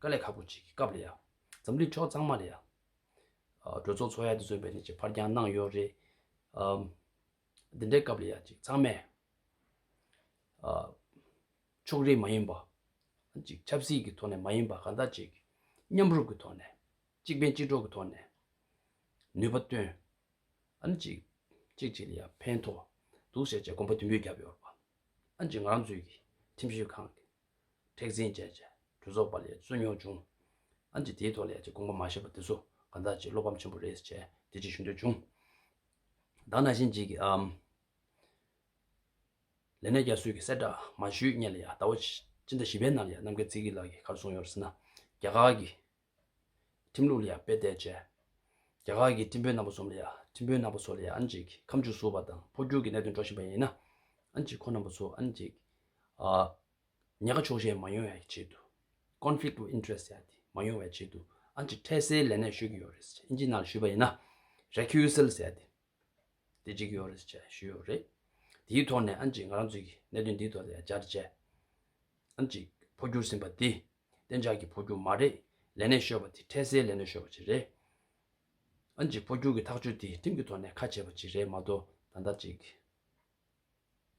དཀའ་ལས་ཁག་པོ་ཅིག་གི་སྐབས་ལ་ཡ། འཛམ་གླིང་ཕྱོགས་ཚང་མ་ལ་ཡ། ཨ་གྲོས་ཚོགས་ཚོགས་ཡ་དེ་ཚོ་ཡིན་པ་ནི་ཅིག་ཕར་འགྱངས་གནང་ཡོད་རེད། ཨ་འདི་འདྲའི་སྐབས་ལ་ཡ་ཅིག་ཚང་མས་ཨ་ཕྱོགས་རིས་མ་ཡིན་པ། ཅིག་ཆབ་སྲིད་ཀྱི་ཐོག་ནས་མ་ཡིན་པ་གང་ལྟར་ཅིག་མཉམ་རུབ་ཀྱི་ཐོག་ནས་གཅིག་ཕན་གཅིག་གྲོགས་ཀྱི་ཐོག་ནས་ནུས་པ་བཏོན། ཨ་ནི་ཅིག་གཅིག་གཅིག་ལ་ཡ་ཕན་ཐོགས་འདུག་ཟེར་བྱས་དགོངས་པ་མདུན་སྤོས་བརྒྱབ་ཡོད་རེད་པ། ཨ་ནི་ཅིག་ང་རང་ཚོའི་གི་ཁྲིམས་ཞིབ་ཁང་གི་མཁྲེགས་འཛིན་བྱས་བྱས་གྲོས་ཚོགས་པ་ལ་ཡ་རྩོད་རྙོག་བྱུང་། ཨ་ནི་ཅིག་དེའི་ཐོག་ལ་ཡ་ཅིག་དགོངས་པ་མ་བཞེས་པ་དེ་ཚོ་ གང་ལྟར་ཅིག་བློ་ཕམ་ཆེན་པོ་རེད་ཅེས་དེ་ཅིག་ཞུ་འདོད་བྱུང་། ད་ནང་བཞིན་ཅིག་ཨམ། ལས་གནས་བསྐྱར་གསོའི་གི་གསལ་བསྒྲགས་མ་ཞུས་སྔོན་ལ་ཡ་ཟླ་བ་ཕྱི་ཟླ་བཞི་པའི་ནང་ལ་ཡ་རྣམ་རྒྱལ་ཚེ་རིང་ལགས་ཀྱིས་ག་རེ་གསུངས་ཡོད་རེད་ཟེར་ན། རྒྱ་གར་གྱི་ཁྲིམས་ལུགས་ལ་ཡ་དཔེ་བལྟས་བྱས། རྒྱ་གར་གྱི་ཁྲིམས་དཔོན་རྣམ་པ་ཚོ་ལ་ཡ་ཁྲིམས་དཔོན་རྣམ་པ་ཚོ་ལ་ཡ་ཨ་ནི་ཅིག་ཁ་མཆུ་ཟུག་པ་དང་འཕོ་འགྱུར་གྱི་གནད་དོན་འགྲོ་བཞིན་པ་ཡིན་ན། ཨ་ནི་ཅིག་ཁོ་རྣམ་པ་ཚོ་ཨ་ནི་ཅིག་ཨ། ཉེན་ཁ་ཕྱོགས་ཞེན་མ་ཡོང་བའི་ཆེད་དུ། Conflict of Interest ཡ་དེ་མ་ཡོང་བའི་ཆེད་དུ་ཨ་ནི་ཅིག་འཕྲལ་སེལ་ལས་གནས་ཞུ་གི་ཡོད་རེད། ཨིན་ཇི་ནང་ལ་ཞུས་པ་ཡིན་ན། Recusal ཟེར་ཡ་དེ། དེ་གཅིག་ཡོད་རེད་ཅེས་ཞུས་ཡོད་རེད། དེའི་ཐོག་ནས་ཨ་ནི་ཅིག་ང་རང་ཚོའི་གི་གནད་དོན་འདིའི་ཐོག་ལ་ཡ་བསྐྱར་བཅོས། ཨ་ནི་ཅིག་འཕོ་འགྱུར་ཟིན་པ་འདི་གཏན་འཇགས་ཀྱི་འཕོ་འགྱུར་མ་རེད། ལས་གནས་གཞན་པ་དེ་འཕྲལ་སེལ་ལས་གནས་གཞན་པ་ཅིག་རེད། ཨ་ནི་ཅིག་འཕོ་འགྱུར་གྱི་ཐག་གཅོད་དེ་ཁྲིམས་ཀྱི་ཐོག་ནས་ཁ་ཕྱེ་བ་ཅིག་རེད་མ་གཏོགས་ད་ལྟ་ཅིག་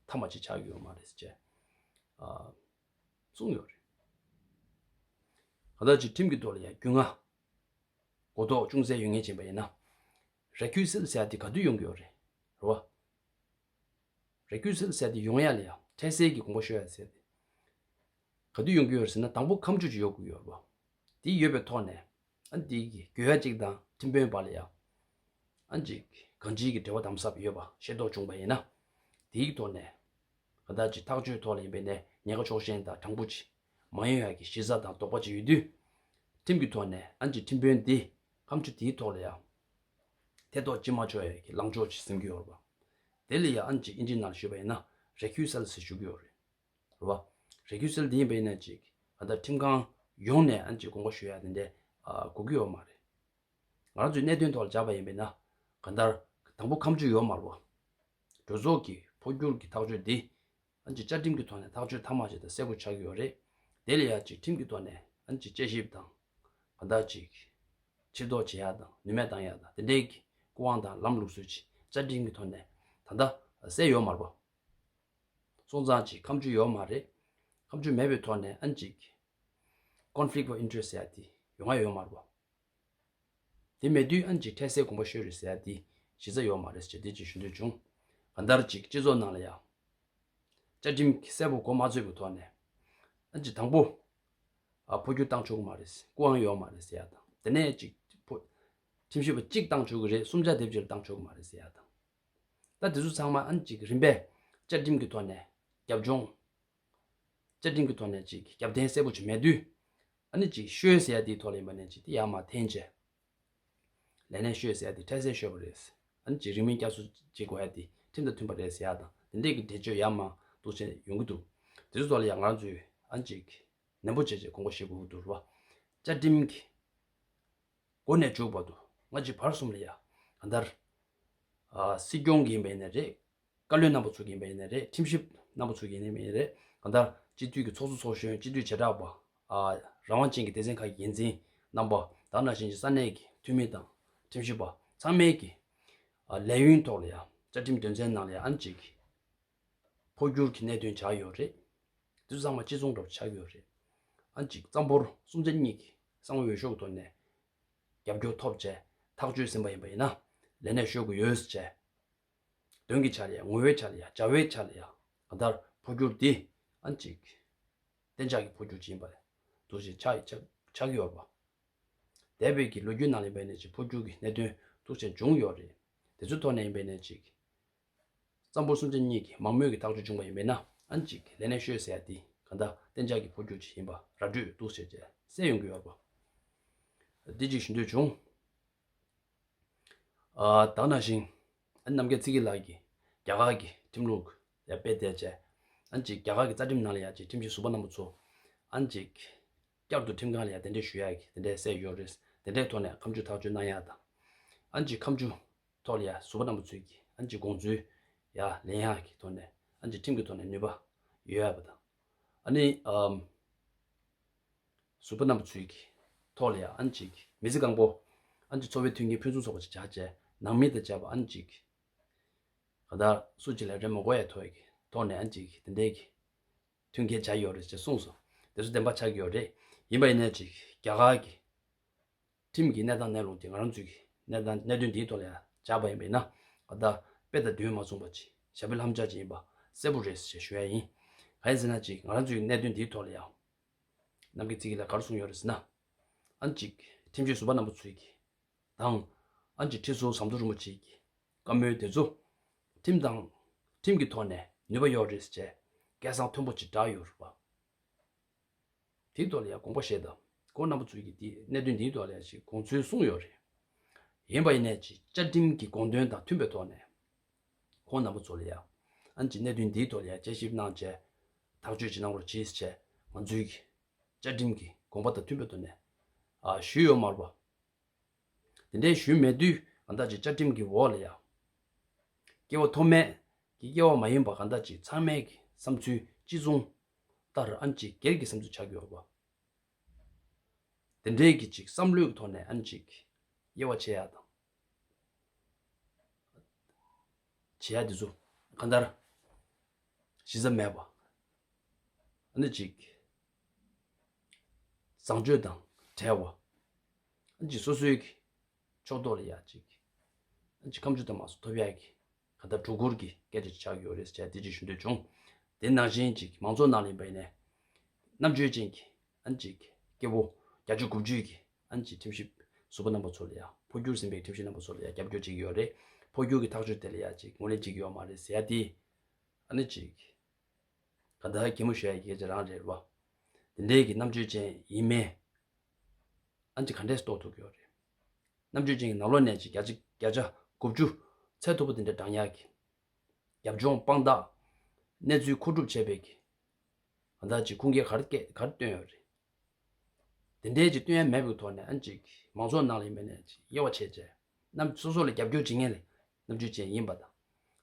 མཐའ་མ་ཅིག་ཆགས་ཀྱི་ཡོད་མ་རེད་ཅེས་ཨ་གསུངས་ཡོད་རེད། གང་ལྟར་ཅིག་ཁྲིམས་ཀྱི་ཐོག་ལ་ཡ་རྒྱུས་མངའ་གོ་རྟོགས་ཅུང་ཟད་ཡོད་མཁན་ཅིག་ཡིན་པ་ཡིན་ན། Recusal ཟེར་ཡ་དེ་ག་དུས་ཡོང་གི་ཡོད་རེད། རེད་བ། Recusal ཟེར་ཡ་དེ་ཡོང་ཡ་ལ་ཡ་འཕྲལ་སེལ་གྱི་དགོངས་པ་ཞུ་ཡ་ཟེར་ཡ་དེ་ག་དུས་ཡོང་གི་ཡོད་རེད་ཟེར་ན། དང་པོ་ཁ་མཆུ་ཅིག་ཡོད་དགོས་ཡོད་རེད་བ། དེ་ཡོད་པའི་ཐོག་ནས་ཨ་ནི་དེ་གི་དགོས་ཡ་གཅིག་དང་ཁྲིམས་དཔོན་བར་ལ་ཡ་ཨ་ནི་ཅིག་གང་ཅིའི་གི་འབྲེལ་བ་དམ་ཟབ་ཡོད་པ་ཤེས་རྟོགས་བྱུང་བ་ཡིན་ན། དེའི་ཐོག་ནས་གང་ལྟར་ཅིག་ཐག་གཅོད་ཐོག་ལ་ཡིན་པས་ནས་ཉེན་ཁ་ཕྱོགས་ཞེན་དང་དྲང་པོ་ཅིག་མ་ཡོང་ཡ་གི་གཞི་རྩ་དང་དོགས་པ་ཅིག་ཡོད་དུས། ཁྲིམས་ཀྱི་ཐོག་ནས་ཨ་ནི་ཅིག་ཁྲིམས་དཔོན་འདི་ཁ་མཆུ་དེའི་ཐོག་ལ་ཡ་ཐེ་གཏོགས་བྱེད་མ་ཆོག་ཡ་གི་ལངས་ཕྱོགས་ཅིག་འཛིན་གྱི་ཡོད་རེད་བ། དེ་ལ་ཡ་ཨ་ནི་ཅིག་ཨིན་ཇི་ནང་ལ་ཞུས་པ་ཡིན་ན་Recusal ཟེར་ཞུ་གི་ཡོད་རེད། རེད་བ། Recusal དེ་ཡིན་པ་ཡིན་ན་ཅིག་གང་ལྟར་ཁྲིམས་ཁང་ཡོངས་ནས་ཨ་ནི་ཅིག་དགོངས་པ་ཞུ་ཡ་དེ་འདྲ་ཨ་དགོས་ཀྱི་ཡོད་མ་རེད། ང་རང་ཚོའི་གནད་དོན་ཐོག་ལ་སྦྱར་བ་ཡིན་པས་ན། གང་ལྟར་དང་པོ་ཁ་མཆུ་ཡོད་མ་རེད་བ། གྲོས་ཚོགས་ཀྱི་འཕོ་འགྱུར་གྱི་ཐག་གཅོད་འདི་ཨ་ནི་ཅིག་བཅའ་ཁྲིམས་ཀྱི་ཐོག་ནས་ཐག་གཅོད་མཐའ་མ་ཅིག་དང་གསལ་པོ་ཆགས་ཀྱི་ཡོད་རེད། དེ་ལ་ཡ་ཅིག་ཁྲིམས་ཀྱི་ཐོག་ནས་ཨ་ནི་ཅིག་དཔྱད་ཞིབ་དང་། གང་ལྟར་ཅིག་ཕྱིར་ལྡོག་བྱེད་ཡ་དང་ནུས་མེད་བཏང་ཡ་དང་དེ་འདྲའི་གི་སྐུ་དབང་དང་ལམ་ལུགས་སྲོལ་ཅིག་བཅའ་ཁྲིམས་ཀྱི་ཐོག་ནས་ད་ལྟ་གསལ་ཡོད་མ་རེད་བ། སོང་ཙང་ཅིག་ཁ་མཆུ་ཡོད་མ་རེད། ཁ་མཆུ་མེད་པའི་ཐོག་ནས་ཨ་ནི་ཅིག་Conflict of Interest ཟེར་ཡ་དེ་ཡོང་ཡ་ཡོད་མ་རེད་བ། དེ་མེད་དུས་ཨ་ནི་ཅིག་འཕྲལ་སེལ་དགོངས་པ་ཞུས་རེད་ཟེར་ཡ་དེ་གཞི་རྩ་ཡོད་མ་རེད་ཅེས་དེ་ཅིག་ཞུ་འདོད་བྱུང་། གང་ལྟར་ཅིག་སྤྱི་ཚོགས་ནང་ལ་ཡ་བཅའ་ཁྲིམས་ཀྱི་གསལ་པོ་གོ་མ་ཆོད་པའི་ཐོག་ནས་ཨ་ནི་ཅིག་དང་པོ་ཨ་འཕོ་འགྱུར་བཏང་ཆོག་གི་མ་རེད། སྐུ་དབང་ཡོད་མ་རེད་ཟེར་ཡ་དང་དེ་ནས་ཅིག་འཕོ་ཁྲིམས་ཞིབ་པ་གཅིག་བཏང་ཆོག་གི་རེད། གསུམ་ཆ་དེབ་ཅིག་ལ་བཏང་ཆོག་གི་མ་རེད་ཟེར་ཡ་དང་། ད་དེ་ཚོ་ཚང་མ་ཨ་ནི་ཅིག་རིམ་པས་བཅའ་ཁྲིམས་ཀྱི་ཐོག་ནས་རྒྱབ་ལྗོངས། བཅའ་ཁྲིམས་ཀྱི་ཐོག་ནས་ཅིག་རྒྱབ་རྟེན་གསལ་པོ་ཅིག་མེད་དུས། ཨ་ནི་ཅིག་ཤོས་ཟེར་ཡ་དེའི་ཐོག་ལ་ཡིན་པ་ནས་ཅིག་དེ་ཡར་མར་འཐེན་བྱས། ལས་གནས་ཤོས་ཟེར་ཡ་དེ་འཕྲལ་སེལ་ཤོས་པ་རེད། ཨ་ནི་ཅིག་རིང་མིན་བསྐྱར་གསོ་བྱེད་དགོས་ཡ་དེ་ཁྲིམས་དང་མཐུན་པ་རེད་ཟེར་ཡ་དང་དེ་འདྲས་ཀྱི་འགྲེལ་བརྗོད་ཡར་མར་འདུག་བྱས་ཡོང་གི་འདུག་དེ་ཚོ་ཐོག་ལ་ཡང་ང་རང་ཚོས་ཨ་ནི་ཅིག་ནན་པོ་བྱས་བྱས་དགོངས་པ་བཞེས་དགོས་ཀྱི་འདུག་རེད་བ། བཅའ་ཁྲིམས་ཀྱི་འགོ་ནས་མཇུག་བར་དུ་སྔ་ཕྱི་བར་གསུམ་ལ་ཡ་གང་ལྟར། ཨ་སྲིད་སྐྱོང་གི་ཡིན་པ་ཡིན་ནའི་རེད། བཀའ་བློན་རྣམ་པ་ཚོ་གི་ཡིན་པ་ཡིན་ནའི་རེད། ཁྲིམས་ཞིབ་རྣམ་པ་ཚོ་གི་ཡིན་པ་ཡིན་ནའི་རེད། གང་ལྟར་སྤྱི་འཐུས་ཀྱི་ཚོགས་གཙོ་ཚོགས་གཞོན་སྤྱི་འཐུས་བྱེ་བྲག་པ། ཨ་རང་དབང་ཅན་གྱི་སྡེ་ཚན་ཁག་གི་འགན་འཛིན་རྣམ་པ་དང་ནང་བཞིན་གྱི་ས་གནས་ཀྱི་འཐུས་མི་དང་ཁྲིམས་ཞིབ་པ་ཚང་མས་ཀྱི་ཨ་ལས་ཡུན་ཐོག་ལ་ཡ་བཅའ་ཁྲིམས་དོན་ཚན་ནང་ལ་ཡ་ཨ་ནི་ཅིག་འཕོ་འགྱུར་གྱི་གནད་དོན་ཆགས་ཡོད་རེད། དེ་ཚོ་ཚང་མ་གཅིག་མཚུངས་འདྲ་པོ་ཆགས་ཡོད་རེད། ཨ་ནི་ཅིག་རྩ་འབོར་གསུམ་ཆ་གཉིས་ཀྱི་གསང་བའི་འོས་ཤོག་གི་ཐོག་ནས་རྒྱབ་སྐྱོར་ཐོབ་བྱས་ཐག་གཅོད་ཟིན་པ་ཡིན་པ་ཡིན་ན་ལས་གནས་བཞེས་དགོས་ཡོད་ཟེར་བྱས། དོན་གྱི་ཆ་ལ་ཡ་ངོ་བོའི་ཆ་ལ་ཡ་བྱ་བའི་ཆ་ལ་ཡ་གང་ལྟར་འཕོ་འགྱུར་འདི་ཨ་ནི་ཅིག་གཏན་འཇགས་ཀྱི་འཕོ་འགྱུར་ཅིག་ཡིན་པ་འདུག་བྱས་ཆགས་ཆགས་ཆགས་ཀྱི་ཡོད་རེད་པ། འདས་པའི་གི་ལོ་རྒྱུས་ནང་ལ་ཡིན་པ་ཡིན་ནའི་ཅིག་འཕོ་འགྱུར་གྱི་གནད་དོན་འདུག་བྱས་བྱུང་ཡོད་རེད། དེ་ཚོའི་ཐོག་ནས་ཡིན་པ་ཡིན་ནའི་ཅིག་རྩ་འབོར་གསུམ་ཆ་གཉིས་ཀྱི་མང་མོས་ཀྱི་ཐག་གཅོད་བྱུང་བ་ཡིན་པས་ན་ཨ་ནི་ཅིག་ལས་གནས་བཞེས་ཟེར་ཡ་དེ་གང་ལྟར་གཏན་འཇགས་ཀྱི་འཕོ་འགྱུར་ཅིག་ཡིན་པ་ར་སྤྲོད་འདུག་བྱས་བྱས་གསལ་ཡོང་གི་ཡོད་རེད་པ། འདི་ཅིག་ཞུ་འདོད་བྱུང་། ཨ་ད་ནང་བཞིན་ཨ་ནི་རྣམ་རྒྱལ་ཚེ་རིང་ལགས་ཀྱིས་རྒྱ་གར་གྱི་ཁྲིམས་ལུགས་ལ་དཔེ་བལྟས་བྱས། ཨ་ནི་ཅིག་རྒྱ་གར་གྱི་རྩ་ཁྲིམས་ནང་ལ་ཡ་ཅིག་ཁྲིམས་ཞིབ་ཟུར་པ་རྣམ་པ་ཚོ་ཨ་ནི་ཅིག་བསྐྱར་དུ་ཁྲིམས་ཁང་ལ་ཡ་དེ་འདྲས་ཞུ་ཡ་གི་དེ་འདྲས་གསལ་ཡོད་རེད། དེ་འདྲས་ཐོག་ནས་ཁ་མཆུ་ཐག་གཅོད་གནང་ཡ་དང་། ཨ་ནི་ཅིག་ཁ་མཆུ་ཐོག་ལ་ཡ་ཟུར་པ་རྣམ་པ་ཚོས་ཀྱི་ཨ་ནི་ཅིག་དགོངས་ཚུལ་ཡ་ལེན་ཡ་གི་ཐོག་ནས་ཨ་ནི་ཅིག་ཁྲིམས་ཀྱི་ཐོག་ནས་ནུས་པ་ཡོད་ཡ་པ་དང་། ཨ་ནི་ཨམ། ཟུར་པ་རྣམ་པ་ཚོའི་གི་ཐོག་ལ་ཡང་ཨ་ནི་ཅིག་མི་ཚེ་གང་པོ་ཨ་ནི་ཅིག་འཚོ་བའི་མཐུན་རྐྱེན་ཕུན་སུམ་ཚོགས་པ་ཅིག་བྱ་བྱས་ནང་མི་དང་བཅས་པ་ཨ་ནི་ཅིག་ག་ད་སུ་གཅིག་ལ་རེ་མ་དགོས་ཡ་ཐོག་གི་ཐོག་ནས་ཨ་ནི་ཅིག་དེ་འདྲའི་གི་མཐུན་རྐྱེན་བྱ་ཡོད་རེད་ཅེས་གསུངས་སོང་། དེ་ཚོ་བདེན་པ་ཆགས་ཀྱི་ཡོད་རེད། ཡིན་པ་ཡིན་ནའི་ཅིག་རྒྱ་གར་གི་ཁྲིམས་ཀྱི་གནས་སྟངས་གནས་ལུགས་དེ་ང་རང་ཚོའི་གི་གནས་སྟངས་གནད་དོན་འདིའི་ཐོག་ལ་ཡང་སྦྱར་བ་ཡིན་པས་ན་ག་ད་དཔེ་དང་དོན་མ་མཚུངས་པ་ཅིག་ཞབས་པད་ལྷམ་ལྕག་ཅིག་ཡིན་པ་གསལ་པོ་རེད་ཅེས་ཞུ་ཡ་ཡིན། གང་ཡིན་ཟེར་ན་ཅིག་ང་རང་ཚོའི་གནད་དོན་འདིའི་ཐོག་ལ་ཡང་རྣམ་རྒྱལ་ཚེ་རིང་ལགས་ག་རེ་གསུངས་ཡོད་རེད་ཟེར་ན། ཨ་ནི་ཅིག་ཁྲིམས་ཞིབ་ཟུར་པ་རྣམ་པ་ཚོས་ཀྱི་ དང་། ཨ་ནི་ཅིག་ཁྲི་ཟུར་ཟམ་གདོང་རིན་པོ་ཆེ་གི་བཀའ་མོལ་དེ་ཚོ་ཁྲིམས་དང་། ཁྲིམས་ཀྱི་ཐོག་ནས་ནུས་པ་ཡོད་རེད་ཟེར་བྱས་སྐད་གསང་མཐོན་པོ་ཅིག་བསྒྲགས་ཡོད་རེད་པ། དེའི་ཐོག་ལ་ཡང་དགོངས་པ་བཞེས་དང་། ཁོང་རྣམ་པ་ཚོས་ཀྱི་དེ་གནད་དོན་འདིའི་ཐོག་ལ་ཡང་ཅིག་དགོངས་ཚུལ་གསུངས་ཡོད་རེད། ཡིན་པ་ཡིན་ནའི་ཅིག་བཅའ་ཁྲིམས་ཀྱི་དགོངས་དོན་དང་མཐུན་པའི་ཐོག་ནས་ཁོང་རྣམ་པ་ཚོ་ལ་ཡང་ཨ་ནི་ཅིག་གནད་དོན་འདིའི་ཐོག་ལ་ཡང་དཔྱད་ཞིབ་གནང་བྱས་ཐག་གཅོད་ཅིག་གནང་རོགས་གྱིས་ཟེར་བྱས་ང་ཚོའི་གི་བཅའ་ཁྲིམས་ཀྱི་དགོངས་པ་དང་མཐུན་པའི་ཐོག་ནས་ཨ་ཞུས་ཡོད་མ་རེད་པ། དེ་འདྲའི་ཞུས་མེད་དུས་གང་ལྟར་ཅིག་བཅའ་ཁྲིམས་ཀྱི་འོག་ལ་ཡང་སྐྱེ་བོ་མཐོ་དམན་གྱི་སྐྱེ་བ་མ་ཡིན་པ་གང་ལྟར་ཅིག་ཚང་མའི་གི་བསམ་ཚུལ་གཅིག་མཚུངས་ལྟར་ཨ་ནི་ཅིག་སྒེར་གྱི་བསམ་ཚུལ་ཆགས་ཀྱི་ཡོད་རེད་པ། དེ་འདྲའི་གི་ཅིག་བསམ་བློའི་ཐོག་ནས་ཨ་ནི་ཅིག་དབྱེ་བ་ཕྱེ་ཡ་དང་། བྱེད་ཡ་དེ་ཚོ་གང་ལྟར་གཞི་རྩ་མེད་པ། ཨ་ནི་ཅིག་བཟང་སྤྱོད་དང་བྲལ་བ། ཨ་ནི་ཅིག་སོ་སོའི་གི་ཕྱོགས་གཏོགས་ལ་ཡ་ཅིག་ཨ་ནི་ཅིག་ཁ་མཆུ་དང་མ་སོགས་ཐོབ་ཡ་གི་གང་ལྟར་སྒྲོ་སྐུར་གྱི་སྐད་ཆ་ཅིག་ཆགས་ཡོད་རེད་ཟེར་དེ་ཅིག་ཞུ་འདོད་བྱུང་། དེ་ནང་བཞིན་ཅིག་མང་ཚོགས་ནང་ལ་ཡིན་པ་ཡིན་ནའི་རྣམ་དཔྱོད་ཅན་གྱི་ཨ་ནི་ཅིག་སྐྱེ་བོ་བརྒྱད་ཅུ་དགུ་བཅུ་གི་ཨ་ནི་ཅིག་ཁྲིམས་ཞིབ་ཟུར་པ་རྣམ་པ་ཚོ་ལ་ཡ་འཕོ་འགྱུར་ཟིན་པའི་ཁྲིམས་ཞིབ་རྣམ་པ་ཚོ་ལ་ཡ་རྒྱབ་སྐྱོར་བྱེད་ཀྱི་ཡོད་རེད། འཕོ་འགྱུར་གྱི་ཐག་གཅོད་དེ་ལ་ཡ་ཅིག་ངོས་ལེན་བྱེད་ཀྱི་ཡོད་མ་རེད་ཟེར་ཡ་དེ་ཨ་ནི་ཅིག་ག་ད་གད་མོ་ཤོར་ཡ་སྐད་ཆ་རང་རེད་བ། དེ་འདྲའི་གི་རྣམ་དཔྱོད་ཅན་ཡིན་མིན་ཨ་ནི་ཅིག་ག་འདྲས་རྟོགས་ཐུབ་ཀྱི་ཡོད་རེད། རྣམ་དཔྱོད་ཅན་གྱི་ནང་ལོགས་ནས་ཅིག་བརྒྱ་ཆ་བརྒྱ་ཆ་དགུ་བཅུ་ཚད་མཐོ་པོ་དེ་འདྲ་བགྲང་ཡག་གི་རྒྱབ་ལྗོངས་དཔང་རྟགས་གནས་ཚུལ་མཁོ་སྒྲུབ་བྱས་པའི་གི་གང་ལྟར་ཅིག་ཁུངས་སྐྱེལ་ག་རེ་སྐད་ག་རེ་བཏོན་ཡོད་རེད། དེ་འདྲའི་ཅིག་བཏོན་ཡ་མེད་པའི་ཐོག་ནས་ཨ་ནི་ཅིག་མང་ཚོགས་ནང་ལ་ཡིན་པ་ནས་ཅིག་དབྱེ་བ་ཕྱེ་བྱས་རྣམ་སོ་སོ་ལ་རྒྱབ་སྐྱོར་བྱེད་མཁན་ལ་རྣམ་དཔྱོད་ཅན་ཡིན་པ་དང་།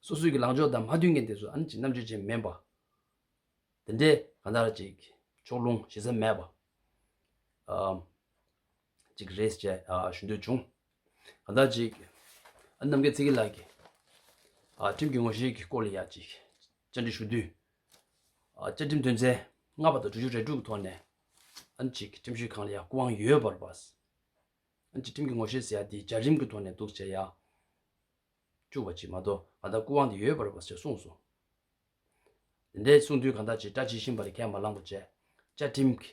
སོ་སོའི་གི་ལངས་ཕྱོགས་དང་མ་མཐུན་མཁན་དེ་ཚོ་ཨ་ནི་ཅིག་རྣམ་དཔྱོད་ཅན་མིན་པ། དེ་འདྲའི་གང་ལྟར་ཅིག་ཕྱོགས་ལྷུང་གཞི་རྩ་མེད་པ་ཨམ་ཅིག་རེད་ཅེས་ཨ་ཞུ་འདོད་བྱུང་། གང་ལྟར་ཅིག་ཨ་རྣམ་རྒྱལ་ཚེ་སྐྱིད་ལགས་ཀྱིས་ཨ་ཁྲིམས་ཀྱི་ངོ་ཤེས་ཀྱི་སྐོར་ལ་ཡ་ཅིག་བཅར་འདྲི་ཞུ་དུས། ཨ་བཅའ་ཁྲིམས་དོན་ཚན་ལྔ་པ་དང་དྲུག་ཅུ་རེ་དྲུག་གི་ཐོག་ནས་ཨ་ནི་ཅིག་ཁྲིམས་ཞིབ་ཁང་ལ་ཡ་སྐུ་དབང་ཡོད་པར་བས། ཨ་ནི་ཅིག་ཁྲིམས་ཀྱི་ངོ་ཤེས་ཟེར་ཡ་དེ་བྱ་རིམ་གྱི་ཐོག་ནས་འདུག་བྱས་ཡ། བཅུག་པ་ཅིག་མ་གཏོགས་ང་ད་སྐུ་དབང་དེ་ཡོད་པར་བ་ཞེས་གསུངས་སོང་། དེ་འདྲའི་གསུང་དུས་གང་ལྟར་ཅིག་བཀྲ་ཤིས་ཤིང་པ་ལ་ཁས་མ་བླངས་པ་བྱས། བཅའ་ཁྲིམས་ཀྱི་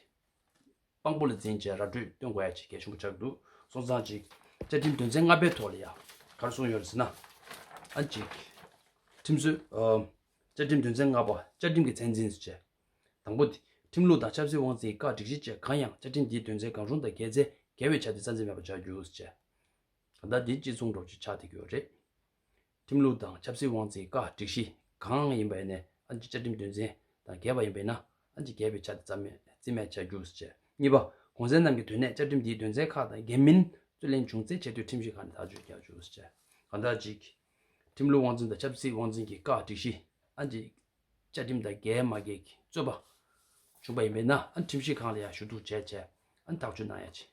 དཔང་པོ་ལ་འཛིན་བྱས་ར་སྤྲོད་སྟོན་དགོས་ཡ་ཅིག་གལ་ཆེན་པོ་ཆགས་འདུག་སོང་ཙང་ཅིག་བཅའ་ཁྲིམས་དོན་ཚན་ལྔ་པའི་ཐོག་ལ་ཡ་ག་རེ་གསུངས་ཡོད་རེད་ཟེར་ན། ཨ་ཅིག་ཁྲིམས་སྲོལ་ཨ་བཅའ་ཁྲིམས་དོན་ཚན་ལྔ་པ་བཅའ་ཁྲིམས་ཀྱི་ཚད་འཛིན་ཟེར་བྱས། དང་པོ་དེ་ཁྲིམས་ལུགས་དང་ཆབ་སྲིད་དབང་འཛིན་གྱི་བཀའ་སྒྲིག་གཞི་བཅས་གང་ཡང་བཅའ་ཁྲིམས་འདིའི་དོན་ཚན་གང་རུང་དང་འགལ་ཚེ་འགལ་བའི་ཆ་དེ་རྩ་འཛིན་མེད་པར་བྱ་རྒྱུ་ཟེར་བྱས། གང་ལྟར་འདི་གཅིག་མཚུངས་འདྲ་པོ་ཅིག་ཆགས་བསྡད་ཀྱི་ཡོད་རེད། ཁྲིམས་ལུགས་དང་ཆབ་སྲིད་དབང་འཛིན་བཀའ་སྒྲིག་གཞི་གང་ཡིན་པ་ཡིན་ནའི་ཨ་ནི་བཅའ་ཁྲིམས་དོན་ཚན་དང་འགལ་བ་ཡིན་པས་ན་ཨ་ནི་འགལ་བའི་ཆ་དེ་རྩ་མེད་རྩིས་མེད་བྱ་རྒྱུ་ཟེར་བྱས། གཉིས་པ། གོང་གསལ་རྣམས་ཀྱི་དོན་གནད་བཅའ་ཁྲིམས་འདིའི་དོན་ཚན་ཁག་དང་འགལ་མིན་རྩོད་ལེན་བྱུང་ཚེ་ཆེས་མཐོའི་ཁྲིམས་ཞིབ་ཁང་ནས་ཐག་གཅོད་རྒྱག་རྒྱུ་ཟེར་བྱས། གང་ལྟར་ཅིག་ཁྲིམས་ལུགས་དབང་འཛིན་དང་ཆབ་སྲིད་དབང་འཛིན་གྱི་བཀའ་སྒྲིག་གཞི་ཨ་ནི་བཅའ་ཁྲིམས་དང་འགལ་མ་འགལ་གྱི་རྩོད་པ་བྱུང་པ་ཡིན་པས་ན་ཨ་ནི་ཁྲིམས་ཞིབ་ཁང་ལ་ཡང་ཞུ་གཏུག་བྱས་བྱས་ཨ་ནི་ཐག་གཅོད་གནང་ཡ་ཅིག་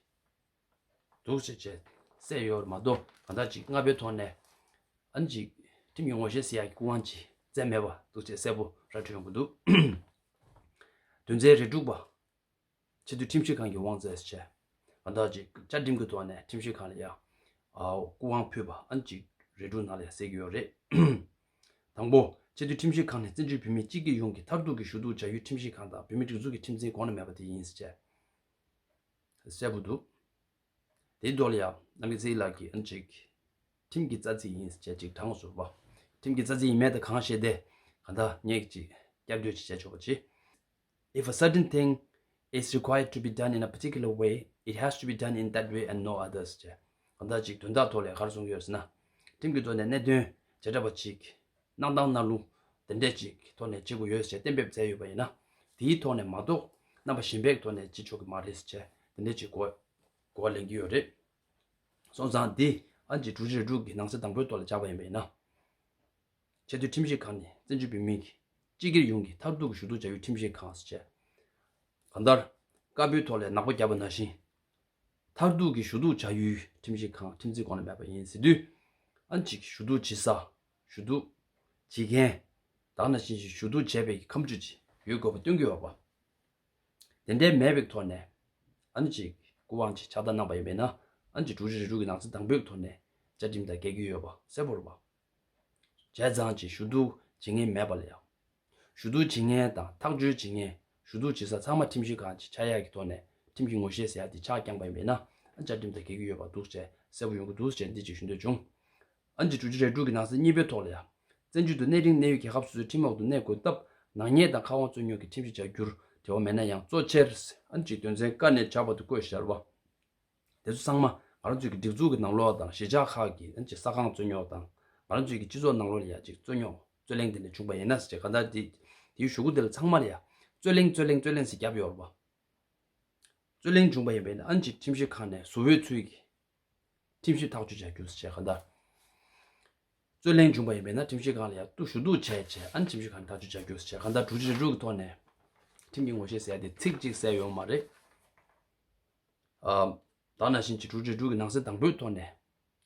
འདུག་ཟེར་བྱས་གསལ་ཡོད་མ་གཏོགས་གང་ལྟར་ཅིག་ལྔ་པའི་ཐོག་ནས་ཨ་ནི་ཅིག་ཁྲིམས་ཀྱི་ངོ་ཤེས་ཟེར་ཡག་གི་སྐུ་དབང་ཅིག་བཙལ་མེད་པ་འདུག་ཅེས་གསལ་པོ་ར་འཕྲོད་ཡོང་གི་འདུག་དོན་ཚན་རེ་དྲུག་པ། ཆེས་མཐོའི་ཁྲིམས་ཞིབ་ཁང་གི་དབང་ཚད་ཟེར་བྱས། གང་ལྟར་ཅིག་བཅའ་ཁྲིམས་ཀྱི་ཐོག་ནས་ཁྲིམས་ཞིབ་ཁང་ལ་ཡང་ཨ་སྐུ་དབང་ཕུལ་བ་ཨ་ནི་ཅིག་རེ་དྲུག་ནང་ལ་ཡང་གསལ་གྱི་ཡོད་རེད། དང་པོ། ཆེས་མཐོའི་ཁྲིམས་ཞིབ་ཁང་ནི་བཙན་བྱོལ་བོད་མིའི་སྤྱི་སྒེར་ཡོངས་ཀྱི་མཐར་ཐུག་གི་ཞུ་གཏུག་བྱ་ཡུལ་ཁྲིམས་ཞིབ་ཁང་དང་བོད་མིའི་སྒྲིག་འཛུགས་ཀྱི་ཁྲིམས་འཛིན་གོང་ན་མེད་པ་དེ་ཡིན་ཟེར་བྱས། གསལ་པོ་འདུག་དེའི་ཐོག་ལ་ཡང་རྣམ་རྒྱལ་ཚེ་རིང་ལགས་ཀྱིས་ཨ་ནི་ཅིག་ཁྲིམས་ཀྱི་རྩ་ཚིག་ཡིན་ཟེར་བྱས་ཅིག་དྲངས་སོང་བ། ཁྲིམས་ཀྱི་རྩ་ཚིག་ཡིན་མིན་དེ་གང་ཤེས་ཏེ་གང་ལྟར་ངས་ཅིག་བསྐྱར་ཟློས་ཅིག་བྱས་ཆོག་པ་ཅིག If a certain thing is required to be done in a particular way, it has to be done in that way and no others ཟེར་བྱས། གང་ལྟར་ཅིག་དོན་དག་ཐོག་ལ་ག་རེ་གསུང་གི་ཡོད་ཟེར་ན། ཁྲིམས་ཀྱི་ཐོག་ནས་གནད་དོན་བྱེ་བྲག་པ་ཅིག་གནང་སྟངས་གནང་ལུགས་དེ་འདྲས་ཅིག་ཐོག་ནས་བྱེད་དགོས་ཡོད་ཟེར་གཏན་འབེབས་མཛད་ཡོད་པ་ཡིན་ན། དེའི་ཐོག་ནས་མ་གཏོགས་རྣམ་པ་གཞན་པའི་ཐོག་ནས་བྱེད་ཆོག་གི་མ་རེད་ཟེར་བྱས་དེ་འདྲས་ཅིག་གོ་གོ་བ་ལེན་གྱི་ཡོད་རེད། སོང་ཙང་འདི་ཨ་ནི་ཅིག་དྲུག་ཅུ་རེ་དྲུག་གི་ནང་གསེས་དང་པོའི་ཐོག་ལ་བཞག་པ་ཡིན་པ་ཡིན་ན། ཆེས་མཐོའི་ཁྲིམས་ཞིབ་ཁང་ནི་བཙན་བྱོལ་བོད་མིའི་སྤྱི་སྒེར་ཡོངས་ཀྱི་མཐར་ཐུག་གི་ཞུ་གཏུག་བྱ་ཡུལ་ཁྲིམས་ཞིབ་ཁང་ཟེར་བྱས། གང་ལྟར་དཀར་པོའི་ཐོག་ལ་ནག་པོ་བརྒྱབ་པ་ནང་བཞིན། མཐར་ཐུག་གི་ཞུ་གཏུག་བྱ་ཡུལ་ཁྲིམས་ཞིབ་ཁང་ཁྲིམས་འཛིན་གོང་ན་མེད་པ་ཡིན་ཟེར་དུས། ཨ་ནི་ཅིག་ཞུ་གཏུག་བྱེད་ས། ཞུ་གཏུག་བྱེད་མཁན། ད་ནང་བཞིན་ཞིག་ཞུ་གཏུག་བྱས་པའི་ཁ་མཆུ་ཅིག་ཡོད་དགོས་པ་སྟོན་གྱི་ཡོད་པ། དེ་འདྲའི་མེད་པའི་ཐོག་ནས། ཨ་ནི་ཅིག་སྐུ་དབང་ཅིག་ཕྱག་བསྟར་གནང་པ་ཡིན་པས་ན། ཨ་ནི་ཅིག་དྲུག་ཅུ་རེ་དྲུག་གི་ནང་གསེས་དང་པོའི་ཐོག་ནས་བཅའ་ཁྲིམས་དང་འགལ་གྱི་ཡོད་པ་གསལ་པོ་རེད་པ། བྱས་ཙང་ཅིག་ཞུ་གཏུག་བྱེད་མཁན་མེད་པ་ལ་ཡང་། ཞུ་གཏུག་བྱེད་མཁན་དང་ཐག་གཅོད་བྱེད་མཁན། ཞུ་གཏུག་བྱེད་ས་ཚང་མ་ཁྲིམས་ཞིབ་ཁང་ཅིག་ཆགས་ཡག་གི་ཐོག་ནས་ཁྲིམས་ཀྱི་ངོ་ཤེས་ཟེར་ཡག་དེ་ཆགས་བསྐྱངས་པ་ཡིན་པས་ན། ཨ་བཅའ་ཁྲིམས་དང་འགལ་གྱི་ཡོད་པ་འདུག་ཅེས་ གསལ་པོ་ཡོང་གི་འདུག་ཅེས་འདི་གཅིག་ཞུ་འདོད་བྱུང་། ཨ་ནི་དྲུག་ཅུ་རེ་དྲུག་གི་ནང་གསེས་གཉིས་པའི་ཐོག་ལ་ཡང་། བཙན་བྱོལ་དུ་གནས་རིང་གནས་ཡུལ་རྒྱལ་ཁབ་སོ་སོའི་ཁྲིམས་འོག་ཏུ་གནས་དགོས་སྟབས། ནག་ཉེས་དང་ཁ་དབང་རྩོད་རྙོག་གི་ཁྲིམས་གཞི་བཅའ་རྒྱུར་འབྲེལ་བ་མེད་ན་ཡང་གཙོ་ཆེར། ཨ་ནི་དོན་ཚན་ཀ་ནས་བཞག་པ་དུ་བཀོད་བཞག་པ། དེ་ཚོ་ཚང་མ་ང་རང་ཚོའི་གི་སྒྲིག་འཛུགས་ཀྱི་ནང་ལོགས་དང་གཞིས་ཆགས་ཁག་གི་ཨ་ནི་ས་ཁང་རྩོད་རྙོག་དང་། ང་རང་ཚོའི་གི་སྤྱི་ཚོགས་ནང་ལོགས་ལ་ཡ་གཅིག་རྩོད་རྙོག་རྩོད་གླེང་དེ་འདྲ་བྱུང་པ་ཡིན་ན་ཟེར་ག་ད་དེ་དེའི་གཞུག་གུ་དེ་ལ་ཚང་མ་ལ་ཡ་རྩོད་གླེང་རྩོད་གླེང་རྩོད་གླེང་ཟེར་བརྒྱབ་ཡོད་རེད་པ། རྩོད་གླེང་བྱུང་པ་ཡིན་པས་ན་ཨ་ནི་ཁྲིམས་ཞིབ་ཁང་ནས་བཟོ་བོའི་ཚུལ་གྱིས་ཁྲིམས་ཞིབ་ཐག་གཅོད་བྱ་རྒྱུ་ཟེར་ག་ད། རྩོད་གླེང་བྱུང་པ་ཡིན་པས་ན་ཁྲིམས་ཞིབ་ཁང་ལ་ཡ་ཏུ་ཞུ་གཏུག་བྱས་བྱས་ཨ་ནི་ཁྲིམས་ཞིབ་ཁང་ནས་ཐག་གཅོད་བྱ་རྒྱུ་ཟེར་ག་ད་དྲུག་ཅུ་རེ་དྲུག་གི་ཐོག་ནས་ཁྲིམས་ཀྱི་ངོ་ཤེས་ཟེར་ཡ་དེ་ཚིག་གཅིག་གསལ་ཡོད་མ་རེད། ཨ། ད་ནང་བཞིན་གྱི་དྲུག་ཅུ་རེ་དྲུག་གི་ནང་གསེས་དང་པོའི་ཐོག་ནས་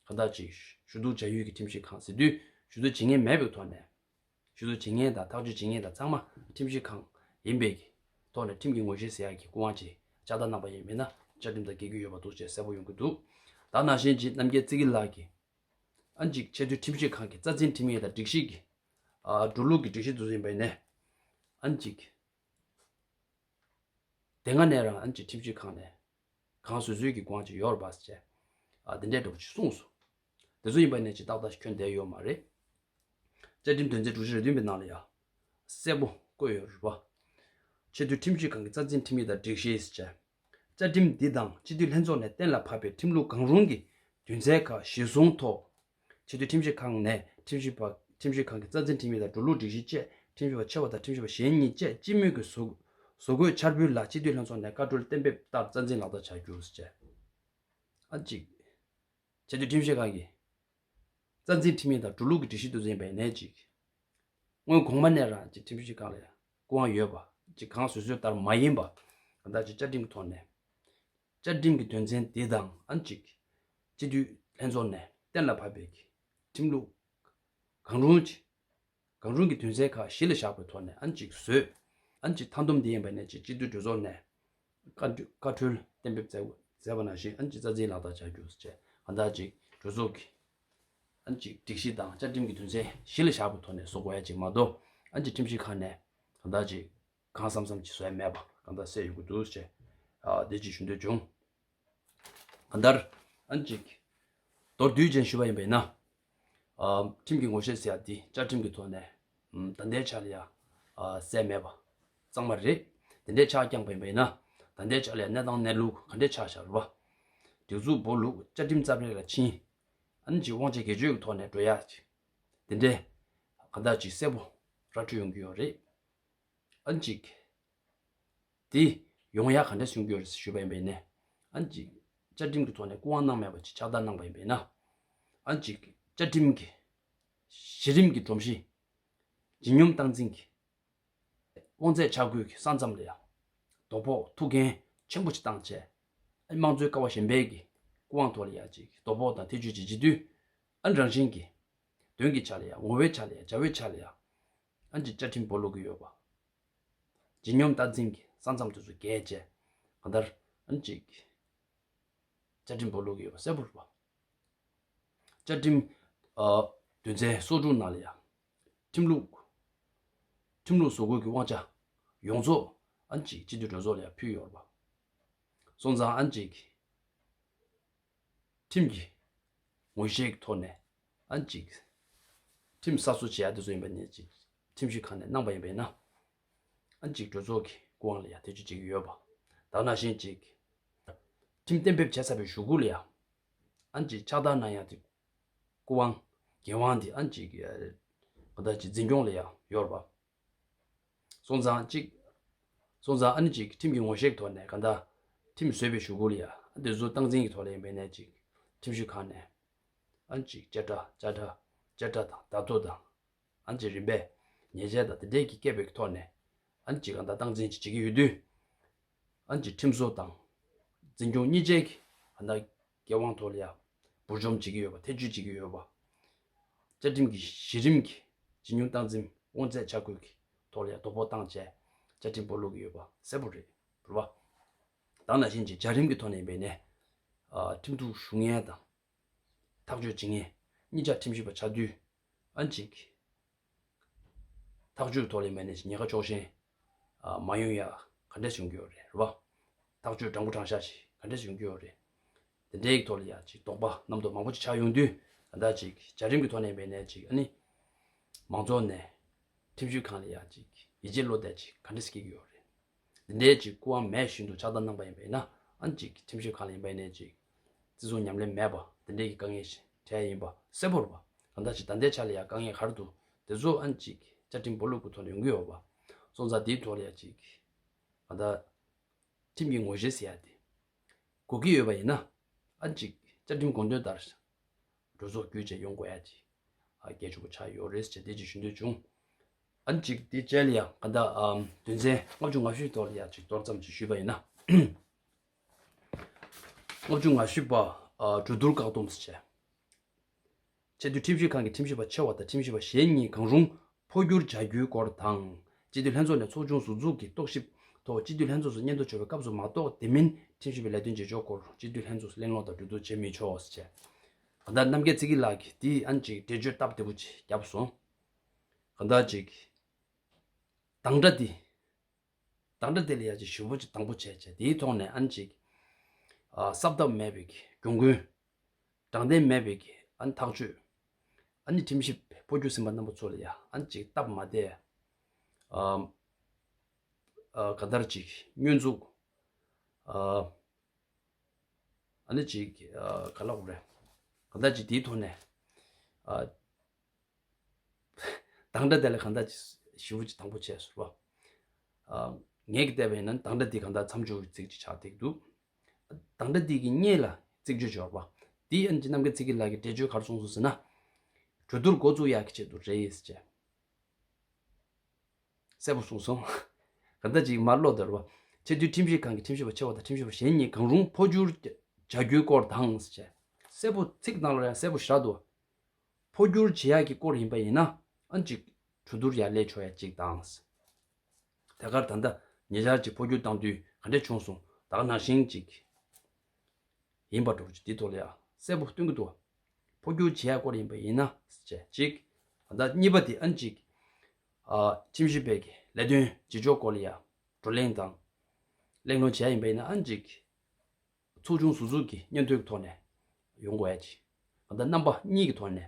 གང་ལྟར་ཅིག་ཞུ་གཏུག་བྱ་ཡུལ་གྱི་ཁྲིམས་ཞིབ་ཁང་ཟེར་དུས་ཞུ་གཏུག་བྱེད་མཁན་མེད་པའི་ཐོག་ནས། ཞུ་གཏུག་བྱེད་མཁན་དང་ཐག་གཅོད་བྱེད་མཁན་དང་ཚང་མ་ཁྲིམས་ཞིབ་ཁང་ཡིན་པའི་ཐོག་ནས་ཁྲིམས་ཀྱི་ངོ་ཤེས་ཟེར་ཡག་གི་སྐུ་དབང་ཅིག་ལྕགས་རྟ་གནང་པ་ཡིན་མིན་ན་བཅའ་ཁྲིམས་དང་འགལ་གྱི་ཡོད་པ་འདུག་ཅེས་གསལ་པོ་ཡོང་གི་འདུག་ད་ནང་བཞིན་གྱི་རྣམ་རྒྱལ་རྩེ་དགེ་ལགས་ཀྱིས་ཨ་ནི་ཅིག་ཆེས་མཐོའི་ཁྲིམས་ཞིབ་ཁང་གི་རྩ་འཛིན་ཁྲིམས་ཡིག་དང་སྒྲིག་གཞི་གི་ཨ་འགྲོ་ལུགས་ཀྱི་སྒྲིག་གཞི་དེ་ཚོ་ཡིན་པ་ཡིན་ནའི་ཨ་ནི་ཅིག་དེ་སྔ་ནས་རང་ཨ་ནི་ཅིག་ཁྲིམས་ཞིབ་ཁང་ནས་གང་བཟོས་བཟོས་ཀྱི་སྐུ་དབང་ཅིག་ཡོད་རེད་པ་ཟེར་བྱས། ཨ་དེ་འདྲའི་འདྲ་པོ་ཅིག་གསུངས་སོང་། དེ་ཚོ་ཡིན་པ་ནས་ཅིག་ཏག་ཏག་ཁྱོན་བསྡད་ཡོད་མ་རེད། བཅའ་ཁྲིམས་དོན་ཚན་དྲུག་ཅུ་རེ་བདུན་པའི་ནང་ལ་ཡང་གསལ་པོ་བཀོད་ཡོད་རེད་པ། ཆེས་མཐོའི་ཁྲིམས་ཞིབ་ཁང་གི་རྩ་འཛིན་ཁྲིམས་ཡིག་དང་སྒྲིག་གཞི་ཟེར་བྱས། བཅའ་ཁྲིམས་འདི་དང་སྤྱི་འཐུས་ལྷན་ཚོགས་ནས་གཏན་ལ་ཕབ་པའི་ཁྲིམས་ལུགས་གང་རུང་གི་དོན་ཚན་ཁག་གཞིར་བཟུང་ཐོག་ཆེས་མཐོའི་ཁྲིམས་ཞིབ་ཁང་ནས་ཁྲིམས་ཞིབ་པ་ཁྲིམས་ཞིབ་ཁང་གི་རྩ་འཛིན་ཁྲིམས་ཡིག་དང་འགྲོ་ལུགས་སྒྲིག་གཞི་བཅས་ཁྲིམས་ཞིབ་པ་ཆེ་བ་དང་ཁྲིམས་ཞིབ་པ་གཞན་གཉིས་བཅས་སྤྱི་མོས་ཀྱི་བཟོ་བཟོ་འགོད་འཆར་འབུལ་ལ་སྤྱི་འཐུས་ལྷན་ཚོགས་ནས་བཀའ་འཁྲོལ་གཏན་འབེབས་ལྟར་རྩ་འཛིན་ལག་བསྟར་བྱ་རྒྱུ་ཟེར་བྱས། ཨ་གཅིག་ཆེས་མཐོའི་ཁྲིམས་ཞིབ་ཁང་གི་རྩ་འཛིན་ཁྲིམས་ཡིག་དང་འགྲོ་ལུགས་ཀྱི་སྒྲིག་གཞི་དེ་ཚོ་ཡིན་པ་ཡིན་ནའི་གཅིག་སྔོན་གོང་མ་ནས་རང་གཅིག་ཁྲིམས་ཞིབ་ཁང་ལ་སྐུ་དབང་ཡོད་པ་གཅིག་གང་བཟོས་བཟོས་ལྟར་མ་ཡིན་པ་གང་ལྟར་གཅིག་བཅའ་ཁྲིམས་ཀྱི་ཐོག་ནས། བཅའ་ཁྲིམས་ཀྱི་དོན་ཚན་འདི་དང་ཨ་ནི་གཅིག་སྤྱི་འཐུས་ལྷན་ཚོགས་ནས་གཏན་ལ་ཕབ་པའི་ཁྲིམས་ལུགས་གང་རུང་གཅིག་གང་རུང་གི་དོན་ཚན་ཁག་གཞི་ལ་བཞག་པའི་ཐོག་ནས་ཨ་ནི་གཅིག་བཟོས། ཨ་ནི་གཅིག་མཐའ་སྡོམ་འདི་ཡིན་པ་ནས་གཅིག་སྤྱི་འཐུས་གྲོས་ཚོགས་ནས་བཀའ་འཁྲོལ་བཀའ་འཁྲོལ་གཏན་འབེབས་མཛད་མཛད་པ་ནང་བཞིན་ཨ་ནི་གཅིག་རྩ་འཛིན་ལག་བསྟར་བྱ་རྒྱུ་ཟེར་བྱས་གང་ལྟར་གཅིག་གྲོས་ཚོགས་ཀྱི་ཨ་ནི་གཅིག་སྒྲིག་གཞི་དང་བཅའ་ཁྲིམས་ཀྱི་དོན་ཚན་གཞི་ལ་བཞག་པའི་ཐོག་ནས་བཟོ་དགོས་ཡ་གཅིག་མ་གཏོགས་ཨ་ནི་གཅིག་ཁྲིམས་ཞིབ་ཁང་ནས་གང་ལྟར་གཅིག་གང་བསམ་བསམ་གྱིས་བཟོ་ཡ་མེད་པ་གང་ལྟར་གསལ་ཡོང་གི་འདུག་ཅེས། ཨ་དེ་ཅིག་ཞུ་འདོད་བྱུང་། གང་ལྟར་ཨ་ནི་ཅིག་མདོར་བསྡུས་ཅན་ཞུས་པ་ཡིན་པས་ན། ཨ་ཁྲིམས་ཀྱི་ངོ་ཤེས་ཟེར་ཡ་འདི་བཅའ་ཁྲིམས་ཀྱི་ཐོག་ནས་ཨམ་ད་ལྟའི་ཆ་ལ་ཡ་ཨ་གསལ་མེད་པ་གཙང་མ་རེད། དེ་འདྲའི་ཆ་བསྐྱངས་པ་ཡིན་པས་ན་ད་ལྟའི་ཆ་ལ་ཡ་གནས་སྟངས་གནས་ལུགས་ག་འདྲའི་ཆགས་བཞག་རེད་པ། སྒྲིག་འཛུགས་སྦོ་ལུགས་བཅའ་ཁྲིམས་རྩ་མེད་ལ་ཕྱིན། ཨ་ནི་ཅིག་དབང་ཆ་སྒེར་གཅོད་ཀྱི་ཐོག་ནས་འགྲོ་ཡ་ཅིག་དེ་འདྲའི་གང་ལྟར་ཅིག་གསལ་པོ་ར་འཕྲོད་ཡོང་གི་ཡོད་རེད། ཨ་ནི་ཅིག་དེ་ཡོང་ཡ་ག་འདྲ་བྱུང་གི་ཡོད་རེད་ཞུས་པ་ཡིན་པས་ནས། ཨ་ནི་ཅིག་བཅའ་ཁྲིམས་ཀྱི་ཐོག་ནས་སྐུ་དབང་གནང་མེད་པ་ཅིག་ཕྱག་བསྟར་གནང་པ་ཡིན་པས་ན། ཨ་ནི་ཅིག་བཅའ་ཁྲིམས་ཀྱི་གཞི་རིམ་གྱི་སྒྲོམ་གཞི་ལྗིད་སྙོམས་སྟངས་འཛིན་གྱི་དབང་ཚད་ཆ་བགོས་ཀྱི་ས་མཚམས་ལ་ཡང་དོ་ཕོག་ཐུགས་འགན་ཆེན་པོ་ཅིག་བཏང་བྱས། ཨ་ནི་དམངས་གཙོའི་ཀ་བ་གཞན་པའི་གི་སྐུ་དབང་ཐོག་ལ་ཡང་ཅིག་དོ་ཕོག་དང་ཐེ་བྱུས་ཅིག་བྱེད་དུས། ཨ་ནི་རང་བཞིན་གྱི་དོན་གྱི་ཆ་ལ་ཡང་ངོ་བོའི་ཆ་ལ་ཡང་བྱ་བའི་ཆ་ལ་ཡང་ཨ་ནི་ཅིག་བཅའ་ཁྲིམས་སྦོ་ལུག་གི་ཡོད་པ། ལྗིད་སྙོམས་སྟངས་འཛིན་གྱི་ས་མཚམས་དེ་ཚོ་བརྒལ་བྱས། གང་ལྟར་ཨ་ནི་ཅིག་བཅའ་ཁྲིམས་སྦོ་ལུག་གི་ཡོད་པ་གསལ་པོ་རེད་པ། བཅའ་ཁྲིམས་ཨ་དོན་ཚན་སོ་དྲུག་ནང་ལ་ཡང་ཁྲིམས་ལུགས་ཁྲིམས་ལུགས་བཟོ་འགོད་ཀྱི་དབང་ཆ་ཡོངས་རྫོགས་ཨ་ནི་ཅིག་སྤྱི་འཐུས་གྲོས་ཚོགས་ལ་ཡང་ཕུལ་ཡོད་རེད་པ། སོང་ཙང་ཨ་ནི་ཅིག་ཁྲིམས་ཀྱི་ངོ་ཤེས་ཀྱི་ཐོག་ནས་ཨ་ནི་ཅིག་ཁྲིམས་གསར་བཟོ་བྱེད་ཡ་དེ་ཚོ་ཡིན་པ་ནས་ཅིག་ཁྲིམས་ཞིབ་ཁང་ནས་གནང་པ་ཡིན་པས་ན། ཨ་ནི་ཅིག་གྲོས་ཚོགས་ཀྱི་སྐུ་དབང་ལ་ཡང་ཐེ་བྱུས་བྱེད་ཀྱི་ཡོད་པ། ད་ནང་བཞིན་ཅིག་ཁྲིམས་གཏན་འབེབས་བྱས་ཚར་བའི་གཞུག་གུ་ལ་ཡང་ཨ་ནི་ཅིག་ཕྱག་བསྟར་གནང་ཡ་དེ་སྐུ་དབང་འགན་དབང་དེ་ཨ་ནི་ཅིག་ག་ད་ཅིག་འཛིན་སྐྱོང་ལ་ཡང་ཡོད་རེད་པ། སོང་ཙང་གཅིག་སོང་ཙང་ཨ་ནི་གཅིག་ཁྲིམས་ཀྱི་ངོ་ཤེས་ཀྱི་ཐོག་ནས་གང་ལྟར་ཁྲིམས་བཟོས་པའི་གཞུག་གུ་ལ་ཡ་ཨ་འདི་ཚོ་སྟངས་འཛིན་གྱི་ཐོག་ལ་ཡིན་པས་ནས་གཅིག་ཁྲིམས་ཞིབ་ཁང་ནས་ཨ་ནི་གཅིག་བཅད་ཁྲ་བཅད་ཁྲ་བཅད་ཁྲ་དང་བརྡ་ཐོ་དང་ཨ་ནི་གཅིག་རིམ་པས་ཉེས་ཆད་དང་དེ་འདྲས་ཀྱི་བཀལ་བའི་ཐོག་ནས་ཨ་ནི་གཅིག་གང་ལྟར་སྟངས་འཛིན་གཅིག་བྱེད་ཀྱི་ཡོད་དུས། ཨ་ནི་ཁྲིམས་བཟོ་དང་འཛིན་སྐྱོང་གཉིས་ཆའི་གི་ཨ་ན་འགན་དབང་ཐོག་ལ་ཡ་འབུར་འཇོམས་བྱེད་ཀྱི་ཡོད་པ་ཐེ་བྱུས་བྱེད་ཀྱི་ཡོད་པ། བཅའ་ཁྲིམས་ཀྱི་གཞི་རིམ་གྱི་ཇི་ཉུང་སྟངས་འཛིན་དབང་ཚད་ཆ་བགོས་ཀྱི་ཐོག་ལ་ཡ་དོ་ཕོག་བཏང་བྱས་བཅའ་ཁྲིམས་སྦོ་ལུག་གི་ཡོད་པ་གསལ་པོ་རེད་རེད་བ། ད་ནང་བཞིན་གྱི་བྱ་རིམ་གྱི་ཐོག་ནས་ཡིན་པས་ནས་ཨ་ཁྲིམས་གཏུག་ཞུ་མཁན་དང་ཐག་གཅོད་བྱེད་མཁན་གཉིས་ཆ་ཁྲིམས་ཞིབ་པ་ཆགས་དུས་ཨ་ནི་གཅིག་ཐག་གཅོད་ཐོག་ལ་མེད་ནས་ཉེན་ཁ་ཕྱོགས་ཞེན་མ་ཡོང་ཡ་ག་འདྲས་བྱུང་གི་ཡོད་རེད་རེད་བ། ཐག་གཅོད་དྲང་པོ་དྲང་བཞག་ཞིག་ག་འདྲས་བྱུང་གི་ཡོད་རེད། དེ་འདྲའི་ཐོག་ལ་ཡ་ཅིག་དོགས་པ་རྣམ་རྟོག་མང་པོ་ཅིག་ཆགས་ཡོང་དུས། ད་ལྟ་ཅིག་བྱ་རིམ་གྱི་ཐོག་ནས་འབད་ནས་ཅིག་ཨ་ནི་མང་ཚོགས་ནས་ཁྲིམས་ཞིབ་ཁང་ལ་ཡ་ཅིག་ཡིད་ཆེས་བློ་གཏད་ཅིག་ག་འདྲ་སྐྱེ་གི་ཡོད་རེད། དེ་འདྲའི་ཅིག་སྐུ་དབང་མེད་བཞིན་དུ་ཕྱག་བསྟར་གནང་པ་ཡིན་པ་ཡིན་ན། ཨ་ནི་ཅིག་ཁྲིམས་ཞིབ་ཁང་ལ་ཡིན་པ་ཡིན་ནའི་ཅིག་བརྩི་སྲུང་ཉམས་ལེན་མེད་པ་དེ་འདྲའི་གི་དཀའ་ངལ་ཞིག་འཕྲད་ཡིན་པ་གསལ་པོ་རེད་པ། གང་ལྟར་ཅིག་ད་ལྟའི་ཆ་ལ་ཡ་དཀའ་ངལ་ག་རེ་འདུག་དེ་ཚོ་ཨ་ནི་ཅིག་བཅའ་ཁྲིམས་སྦོ་ལུག་གི་ཐོག་ནས་ཡོང་གི་ཡོད་པ། སོང་ཙང་དེའི་ཐོག་ལ་ཡ་ཅིག་གང་ལྟར་ཁྲིམས་ཀྱི་ངོ་ཤེས་ཟེར་ཡ་དེ་དགོས་ཀྱི་ཡོད་པ་ཡིན་ན། ཨ་ནི་ཅིག་བཅའ་ཁྲིམས་དགོངས་དོན་ལྟར་གྲོས་ཚོགས་བརྒྱུད་བྱས་ཡོང་དགོས་ཡ་ཅིག་ཨ་གལ་ཆེན་པོ་ཆགས་ཡོད་རེད་ཅེས་དེ་ཅིག་ཞུ་འདོད་བྱུང་། ཨ་ནི་ཅིག་དེ་རྗེས་ལ་ཡ་གང་ལྟར་ཨམ་དོན་ཚན་ལྔ་བཅུ་ང་བཞི་ཐོག་ལ་ཡ་ཅིག་མདོར་ཙམ་ཅིག་ཞུས་པ་ཡིན་ན། ལྔ་བཅུ་ང་བཞི་པ། ཨ་གྲོས་བསྡུར་བཀག་སྡོམ་ཟེར་བྱས། ཆེས་མཐོའི་ཁྲིམས་ཞིབ་ཁང་གི་ཁྲིམས་ཞིབ་པ་ཆེ་བ་དང་ཁྲིམས་ཞིབ་པ་གཞན་གཉིས་གང་རུང་འཕོ་འགྱུར་བྱ་རྒྱུའི་སྐོར་དང་། སྤྱི་འཐུས་ལྷན་ཚོགས་ནས་ཚོགས་ཆུང་ཟུར་འཛུགས་ཀྱི་རྟོག་ཞིབ་ཐོག་སྤྱི་འཐུས་ལྷན་ཚོགས་སུ་སྙན་ཐོ་བྱོས་པའི་སྐབས་སུ་མ་གཏོགས། དེ་མིན་ཁྲིམས་ཞིབ་པའི་ལས་དོན་བྱེད་ཕྱོགས་སྐོར་སྤྱི་འཐུས་ལྷན་ཚོགས་སུ་གླེང་སློང་དང་གྲོས་བསྡུར་བྱེད་མི་ཆོག་ཟེར་བྱས། གང་ལྟར་རྣམ་རྒྱལ་ཚེ་སྐྱིད་ལགས་ཀྱིས་དེ་ཨ་ནི་ཅིག་འགྲེལ་བརྗོད་སྟབས་བདེ་པོ་ཅིག་བརྒྱབ་སོང་། གང་ལྟར་ཅིག་དང་སྒྲ་དེ། དང་སྒྲ་དེ་ལ་ཡ་ཅིག་ཞིབ་པོ་ཅིག་དང་པོ་བྱས་བྱས། དེའི་ཐོག་ནས་ཨ་ནི་ཅིག་ཨ་གསལ་བཏབ་མེད་པའི་གྱོང་གུན། དྲང་བདེན་མེད་པའི་ཨ་ནི་ཐག་གཅོད། ཨ་ནི་ཁྲིམས་ཞིབ་འཕོ་འགྱུར་ཟིན་པ་རྣམ་པ་ཚོ་ལ་ཡ་ཨ་ནི་ཅིག་སྟབས་མ་བདེ། ཨ་ཨ་ག་འདྲ་ཅིག་བསྙོན་འཛུགས། ཨ་ཨ་ནི་ཅིག་ཨ་ག་ལབ་དགོས་རེད། ག་འདྲ་ཅིག་དེའི་ཐོག་ནས་ཨ། དང་སྒྲ་དེ་ལ་གང་ལྟར་ཞིབ་པོ་ཅིག་དང་པོ་བྱས་ཟེར་བ། ཨ་ངས་ཀྱི་བལྟས་པ་ཡིན་ན་དང་སྒྲ་འདི་གང་ལྟར་མཚམས་འཇོག་གི་ཚིག་ཅིག་ཆགས་བསྡད་འདུག་དང་སྒྲ་འདི་གི་སྔོན་ལ་ཚིག་བརྗོད་འབྱོར་བ། དེའི་ཨ་ནི་རྣམ་རྒྱལ་ཚེ་སྐྱིད་ལགས་ཀྱིས་འགྲེལ་བརྗོད་ག་རེ་གསུངས་སོང་ཟེར་ན། གྲོས་བསྡུར་འགོ་བཙུགས་ཡག་གི་ཆེད་དུ་རེད་ཟེར་བྱས། གསལ་པོ་གསུངས་སོང་། གང་ལྟར་ཅིག་མར་ཀློག་དེ་རེད་བ། ཆེས་མཐོའི་ཁྲིམས་ཞིབ་ཁང་གི་ཁྲིམས་ཞིབ་པ་ཆེ་བ་དང་ཁྲིམས་ཞིབ་པ་གཞན་གཉིས་གང་རུང་འཕོ་འགྱུར་བྱ་རྒྱུའི་སྐོར་དང་ཟེར་བྱས། གསལ་པོ་ཚིག་ནང་ལ་ཡང་གསལ་པོ་ཞེ་དྲག་འདུག་འཕོ་འགྱུར་བྱེད་ཡག་གི་སྐོར་ཡིན་པ་ཡིན་ན། ཨ་ནི་ཅིག་གྲོས་བསྡུར་ཡར་སླེབས་ཆོག་ཡ་ཅིག་དང་། ཐད་ཀར་ད་ལྟ་ཉེ་ཆར་ཅིག་འཕོ་འགྱུར་བཏང་དུས་ག་འདྲས་བྱུང་སོང་། ད་ག་ནང་བཞིན་ཅིག་ཡིན་པ་འདྲ་པོ་ཅིག་དེ་ཐོག་ལ་ཡ་གསལ་པོ་སྟོན་གྱི་འདུག་འཕོ་འགྱུར་བྱེད་ཡག་སྐོར་ཡིན་པ་ཡིན་ན་ཅེས་ཅིག་ད་ལྟ་གཉིས་པ་དེ་ཨ་ནི་ཅིག་ཨ་ཁྲིམས་ཞིབ་པའི་གི་ལས་དོན་བྱེད་ཕྱོགས་སྐོར་ལ་ཡ་བགྲོ་གླེང་དང་གླེང་སློང་བྱེད་ཡ་ཡིན་པ་ཡིན་ན། ཨ་ནི་ཅིག་ཚོགས་ཆུང་ཟུར་འཛུགས་ཀྱི་སྙན་ཐོའི་ཐོག་ནས་ཡོང་དགོས་ཡ་ཅིག་གང་ལྟར་རྣམ་པ་གཉིས་ཀྱི་ཐོག་ནས་